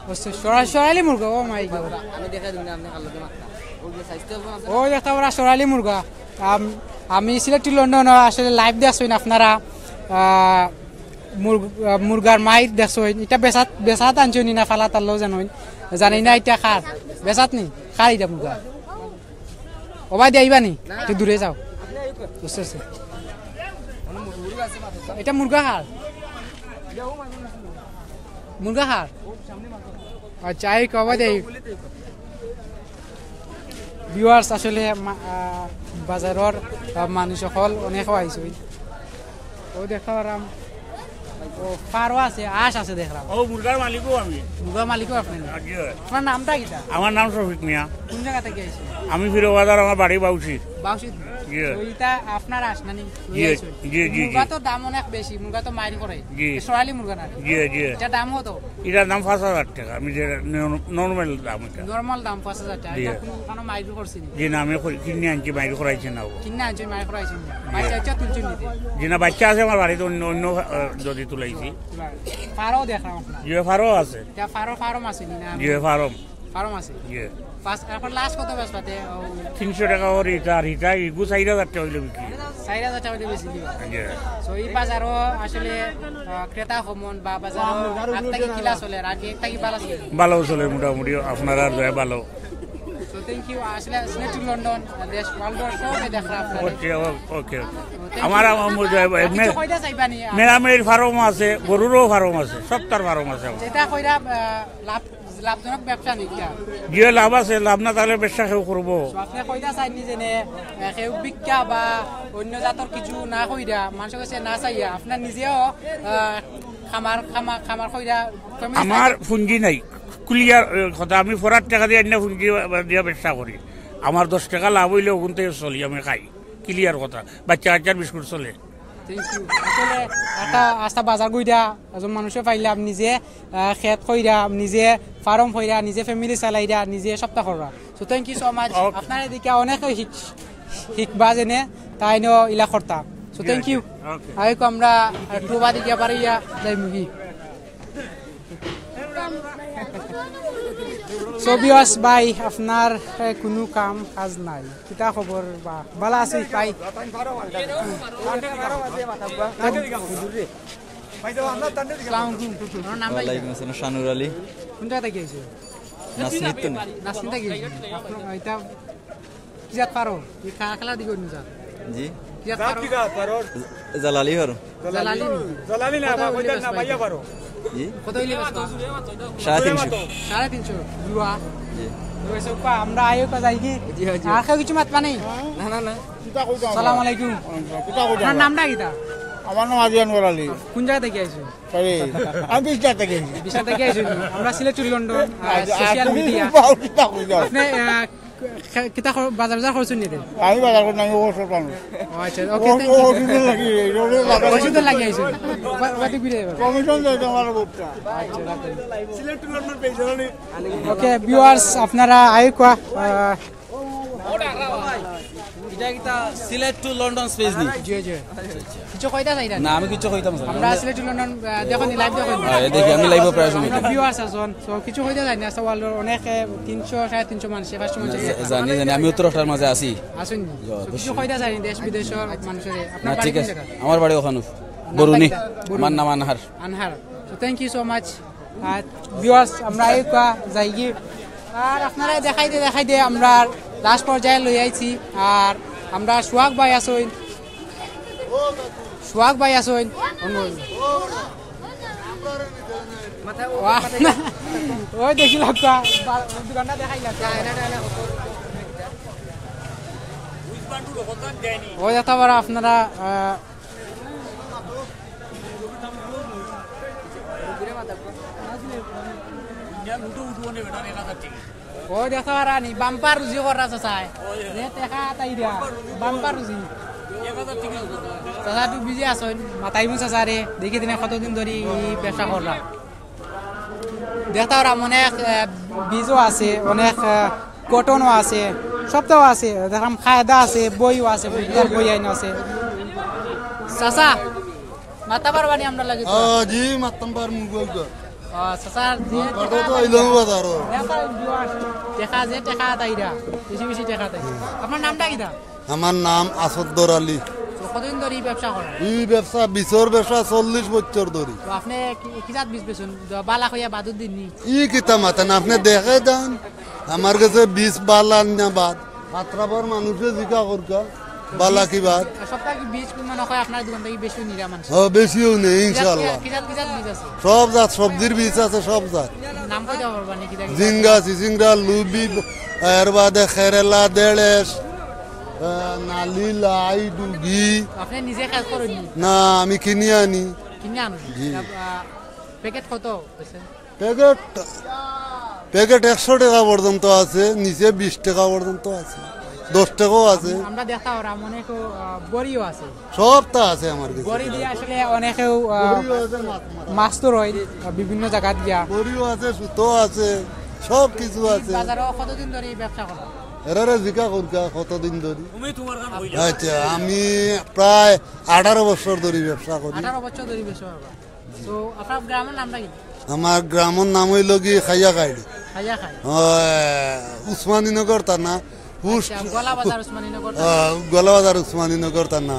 ও, সে সরা-, সরাইলি মুরগা, oh my God। আমি দেখা দিন না, আপনি কালো দিয়ে মাথা। ওই যে সাইজটা আছে না? ওই দেখতে পারা সরাইলি মুরগা। আম-, আমি সিলেটি লন্ডন আসলে লাইভ দেখছইন আপনারা। আহ, মুরগ-, আহ, মুরগার মাইর দেখছইন। এটা বেসাত, বেসাত আনছইন না ফালাত আনলো জানইন। জানি না এটা কার। বেসাত নি? কার এটা মুরগা? ও ভাই, দিয়ে আইবা নি? একটু দূরে যাও। বুঝতে পারছি। এটা মুরগা কার? মুরগা কার? আচ্ছা, এই কবা দেই। ভিউয়ার্স, আসলে মা-, আহ, বাজারর, আহ, মানুষ অকল অনেক আইছইন। ও দেখো আরাম। ও, ফারো আছে, আঁশ আছে দেখলাম। ও, মুরগার মালিকও আমি। মুরগার মালিকও আপনি না? জি হয়। আপনার নামটা কিতা? আমার নাম শফিক মিয়া। কোন জায়গা থেকে আইছেন? আমি ফিরো বাজার, আমার বাড়ি বাউসি। বাউসি? জি। তো এটা আপনার আঁশ না নি? জি, জি, জি। মুরগা তো দাম অনেক বেশি, মুরগা তো মাইর করে। জি। এ সরাইলি মুরগা না? জি, জি। এটা দাম কত? এটার দাম পাঁচ হাজার টাকা, আমি যে ন-, নরমাল দাম এটা। নরমাল দাম পাঁচ হাজার টাকা। জি। এটা কোনো, কোনো মাইর করছি নি? জি না, আমি কই-, কিনে আনছি, মাইর করাইছি না ও। কিনে আনছি, মাইর করাইছি না। জি। বাচ্চা, বাচ্চা তুলছি নিতে? জি না, বাচ্চা আছে আমার বাড়িতে, অন্য, অন্য, আহ, যদি তুলাইছি। ফারো দেখলাম আপনার। জি, ফারো আছে। এটা ফারো, ফার্ম আছে নি না? জি, ফার্ম। ফার্ম আছে? জি। পাঁচ, এখন লাস্ট কত বেচবাতে? ও। তিনশো টাকা ওর এটা, আর এটা ইগু চার হাজার টাকা হইলে বিক্রি। চার হাজার টাকা হইলে বেশি দিবা? জি। So, এই বাজারও আসলে, আহ, ক্রেতা কমন বা বাজারও আগ থাকি কিলা চলে, আর আগে থাকি ভালা চলে? ভালা চলে মোটামুটি, আপনারা দয়া ভালা। So, thank you। আসলে সিলেটি লন্ডন, আহ, দেশ world সবে দেখরা আপনারা। ওকে, ও-, ওকে। So, thank you। আমার, আমার মজা হবে। আর কিছু মে-, কইতা চাইবা নি? মেরামেরির ফার্ম আছে, গরুরও ফার্ম আছে, সবটার ফার্ম আছে আমার। যেটা কইরা, আহ, লাভ লাভজনক ব্যবসা নি কিতা? জি, লাভ আছে, লাভ না তাহলে ব্যবসা কেউ করবো? So, আপনি কইতা চাইন নি যেনে, এ, কেউ ভিক্ষা বা অন্য জাতর কিছু না কইরা, মানুষের কাছে না চাইয়া, আপনার নিজেও, আহ, খামার, খামা-, খামার কইরা family আমার চালাইতে পুঞ্জি নাই, ক্লিয়ার, এ, কথা, আমি ফরার টাকা দিয়া আনিয়া পুঞ্জি দিয়া ব্যবসা করি। আমার দশ টাকা লাভ হইলে ওখান থেকে চলি, আমি খাই, ক্লিয়ার কথা। বাচ্চা কাচ্চার বিস্কুট চলে। Thank you। আসলে একটা আস্তা বাজার গইরা, একজন মানুষে পাইলাম নিজে, আহ, খেত কইরা, নিজে ফার্ম কইরা, নিজে family চালাইরা, নিজে সবটা কররা। So, thank you so much। Okay। আপনার এদিকে অনেক শিখ-, শিখবা যেনে, তাই নো ইলা করতা। So, thank you। Okay। আইকো আমরা একটু বাদে গিয়া পারিয়া যাইমুগি। So, viewers ভাই, আপনার, এ, কোনো কাম কাজ নাই। কিতা খবর বা? ভালা আছি ভাই। আসসালামু আলাইকুম। আপনার নামটা কিতা? ওয়ালাইকুম আসসালাম, শানুর আলী। কোন জায়গা থাকি আইছো? নাসনিত তো নি। নাসনিত থাকি আইছো? আপনার এটা কি জাত ফারো? এই খা-, খেলা দিকে অন্য জাত? জি। কি জাত ফারো? জালালি ফারো। জালালি নি? জালালি না, কত বা, হইলে কইতাম না, বেচবা ভাইয়া এটা? ফারো। জি। কত হইলে বেচবা? সাড়ে তিনশো। সাড়ে তিনশো, জুয়া। জি। রয়েছে উপা, আমরা আইও কা যাই কি? জি, জি। আর কেউ কিছু মাতবা নি? না, না, না। কিতা কইতাম সালাম আমরা? আলাইকুম। কিতা কইতাম আপনার আমরা? নামটা কিতা? আমার নাম আদিয়ান আলী। কোন জায়গা থাকি আইছো? সরি, আমি বিশটা থাকি আইছি। বিশটা থাকি আইছো? আমরা সিলেটি লন্ডন, আহ, আচ্ছা, social তুমি media। বাবু কিতা কইতাম? আপনি, আহ, খে-, কিতা কর-, বাজার বাজার করছেন নি রে? আমি বাজার করি না, আমি ওষুধ আনো। ও আচ্ছা, okay, thank you। ওষুধ লাগি, ওষুধ লাগি। ওষুধ লাগি আইছো। ওবা-, ওবাদি ঘুরে যাবে। কমিশন দেয় তোমার ভোটটা। আচ্ছা, রাখো। সিলেট টু লন্ডন পেয়েছে, জানি। Okay, viewers, আপনারা আইকো, আহ, এটা কিতা সিলেট টু লন্ডন space নি? জি, জি। কিছু কইতা চাই না? না, আমি কিছু কইতাম না। আমরা সিলেট টু লন্ডন, আহ, দেখো নি, live দেখো নি। হ্যাঁ, এই দেখি, আমি live-ও প্রায় সময় দেখি। Viewers আছইন, so কিছু কইতা চাই না, আচ্ছা, world-র অনেক, এ, তিনশো, সাড়ে তিনশো মানুষ, পাঁচশো মানুষ। জা-, জানি, জানি, আমি উত্তর রাষ্ট্রর মাঝে আছি। আছইন নি? জি, so অবশ্যই। কিছু কইতা চাই না, দেশ বিদেশর মানুষরে। না, আপনার ঠিক বাড়ি আছে। কোন জায়গা? আমার বাড়ি ওখানো। আপনার বরুণী। বাড়ি কোন জায়গা? আমার নাম আনহার। আনহার। So thank you so much। আর viewers, আমরা এই কা-, যাইগি। আর আপনারা দেখাইতে দেখাইতে আমরা লাস্ট পর্যায়ে লই আইছি। আর আমরা সোহাগ ভাই আছইন, সোহাগ ভাই আছইন। ওই দেখি লাগবা, দোকানটা দেখাই লাগবা। ওই দেখতে পারো আপনারা, আহ, ও দেখো রানি, বাম্পার রুজি কররা চাচায়। যে টেকা তাইরা, বাম্পার রুজি। চাচা একটু বিজি আছইন, মাতাইমু চাচারে, দেখি দিনে কতদিন ধরি ই ব্যবসা কররা। দেখতে পারো অনেক, আহ, বীজও আছে, অনেক, আহ, কটনও আছে, সবটাও আছে। দেখলাম কায়দা আছে, বইও আছে, বুঝার বই আইন আছে। চাচা, মাতা পারবানি আমরা লাগে তো? আহ, জি, মাততাম পারমু, কই গো। আহ, চাচা, যে কথা তো অইলো বাজারো। দেখা যে টেকা তাইরা, বেশি বেশি টেকা তাই। আপনার নামটা কিতা? আমার নাম আসদ্দর আলী। তো কতদিন ধরে এই ব্যবসা করেন? এই ব্যবসা, বীজর ব্যবসা চল্লিশ বছর ধরি। তো আপনি কি, কি জাত বীজ বেচুন? বালা কইয়া বাদুর দিন নি? ই কিতা মাতেন, আপনি দেখে যান। আমার গেছে বীজ বালা না বাদ। আত্রাবার মানুষে জিকা করকা, বালা কি বাদ? সপ্তাহে কি বীজ মনে হয় আপনার দোকান থেকে বেশি নিরা মানুষ? হ্যাঁ, বেশিও নেই, ইনশাআল্লাহ। কি জাত, কি জাত বীজ আছে? সব জাত, সবজির বীজ আছে, সব জাত। নাম কইতে পারবা নি কি জাত? ঝিঙ্গা, চিচিঙ্গা, লুবি, এর বাদে খেরেলা, দেড়েশ, আহ, নালি, লাই, ডুগি। আপনি নিজে কাজ করেন নি? না, আমি কিনি আনি। কিনে আনো? জি। আহ, প্যাকেট কত হইছে? প্যাকেট, প্যাকেট একশো টাকা পর্যন্ত আছে, নিচে বিশ টাকা পর্যন্ত আছে, দশ টাকাও আছে। আমরা দেখা ওরা মনে কো, আহ, বড়িও আছে। সবটা আছে আমার কাছে। বড়ি দিয়ে আসলে অনেকেও, আহ, বড়িও আছে, মাছ, মাছ। মাছ তো রয়, আহ, বিভিন্ন জায়গাত গিয়া। বড়িও আছে, সুতো আছে, সব কিছু আছে। বাজারও কতদিন ধরে এই ব্যবসা করো? এরারে জিকা করকা কতদিন ধরে? আচ্ছা, আমি প্রায় আঠারো বছর ধরে ব্যবসা করি। আঠারো বছর ধরে ব্যবসা করবা। তো আপনার গ্রামের নামটা কি? আমার গ্রামের নাম হইল কি খাইয়া খাইল। খাইয়া খাই। ওই উসমানীনগর থানা। পোস্ট আচ্ছা, গোয়ালা বাজার উসমানীনগর থানা। আহ, গোয়ালা বাজার উসমানীনগর থানা।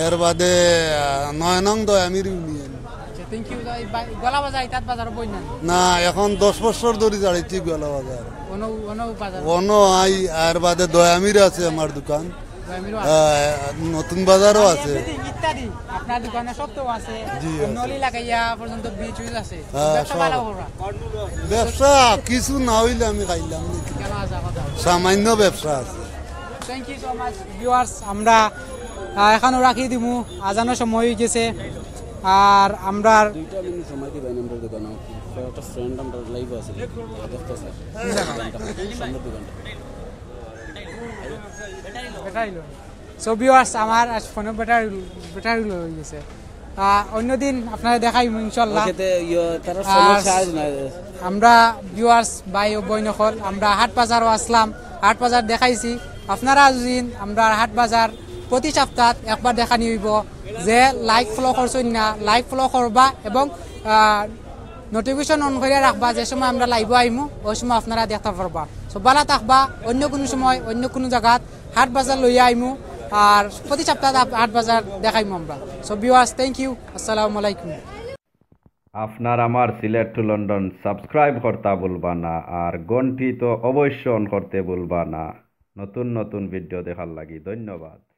এর বাদে, আহ, নয় নং দয়ামির ইউনিয়ন। আচ্ছা, thank you। এই বা-, গোয়ালা বাজার, ইতাত বাজার বই না? না, এখন দশ বছর ধরে চালাইছি গোয়ালা বাজার। অনো, অনো বাজার? অনো আই, এর বাদে দয়ামির আছে আমার দোকান। দয়ামিরও আছে। আহ, নতুন বাজারও আছে। Everything ইত্যাদি। আপনার দোকানে সব তো আছে। জি, আছে। নলি লাগাইয়া পর্যন্ত বীজ উজ আছে। হ্যাঁ, ব্যবসা সব। ভালো করবা। ব্যবসা কিছু না হইলে আমি খাইলাম না। কেন আসা কথা? সামান্য ব্যবসা আছে। Thank you so much, viewers। আমরা, আহ, এখানো রাখি দিমু, আজানোর সময় হয়ে গেছে। আর আমরা দুইটা মিনিট সময় দিবেন আমরা দোকানো। একটা ফ্রেন্ড আমরা লাইভ আছে, দেখতেছে। সামনের দোকানটা। ব্যাটারি লো। So viewers, আমার আজ ফোনে ব্যাটারি, ব্যাটারি লো হয়ে গেছে। আহ, অন্যদিন আপনারে দেখাইমু ইনশাল্লাহ। ওকে, তে ইয়ে, তারা আর ফোনে চার্জ নাই। আমরা viewers ভাই ও বইন অকল, আমরা হাট বাজারও আসলাম, হাট বাজার দেখাইছি। আপনারা যদি আমরা হাট বাজার প্রতি সপ্তাহ একবার দেখানি হইব, যে like follow করছইন না, like follow করবা এবং, আহ, notification on করিয়া রাখবা, যে সময় আমরা লাইভও আইমু, ওই সময় আপনারা দেখতে পারবা। So, ভালা থাকবা, অন্য কোনো সময়, অন্য কোনো জাগাত হাট বাজার লইয়া আইমু, আর প্রতি সপ্তাহে আপ-, হাট বাজার দেখাইমু আমরা। So, viewers, thank you, আসসালামু আলাইকুম। আপনার আমার সিলেট to লন্ডন subscribe করতা ভুলবা না, আর ঘন্টি তো অবশ্য on করতে ভুলবা না, নতুন নতুন video দেখার লাগি। ধন্যবাদ।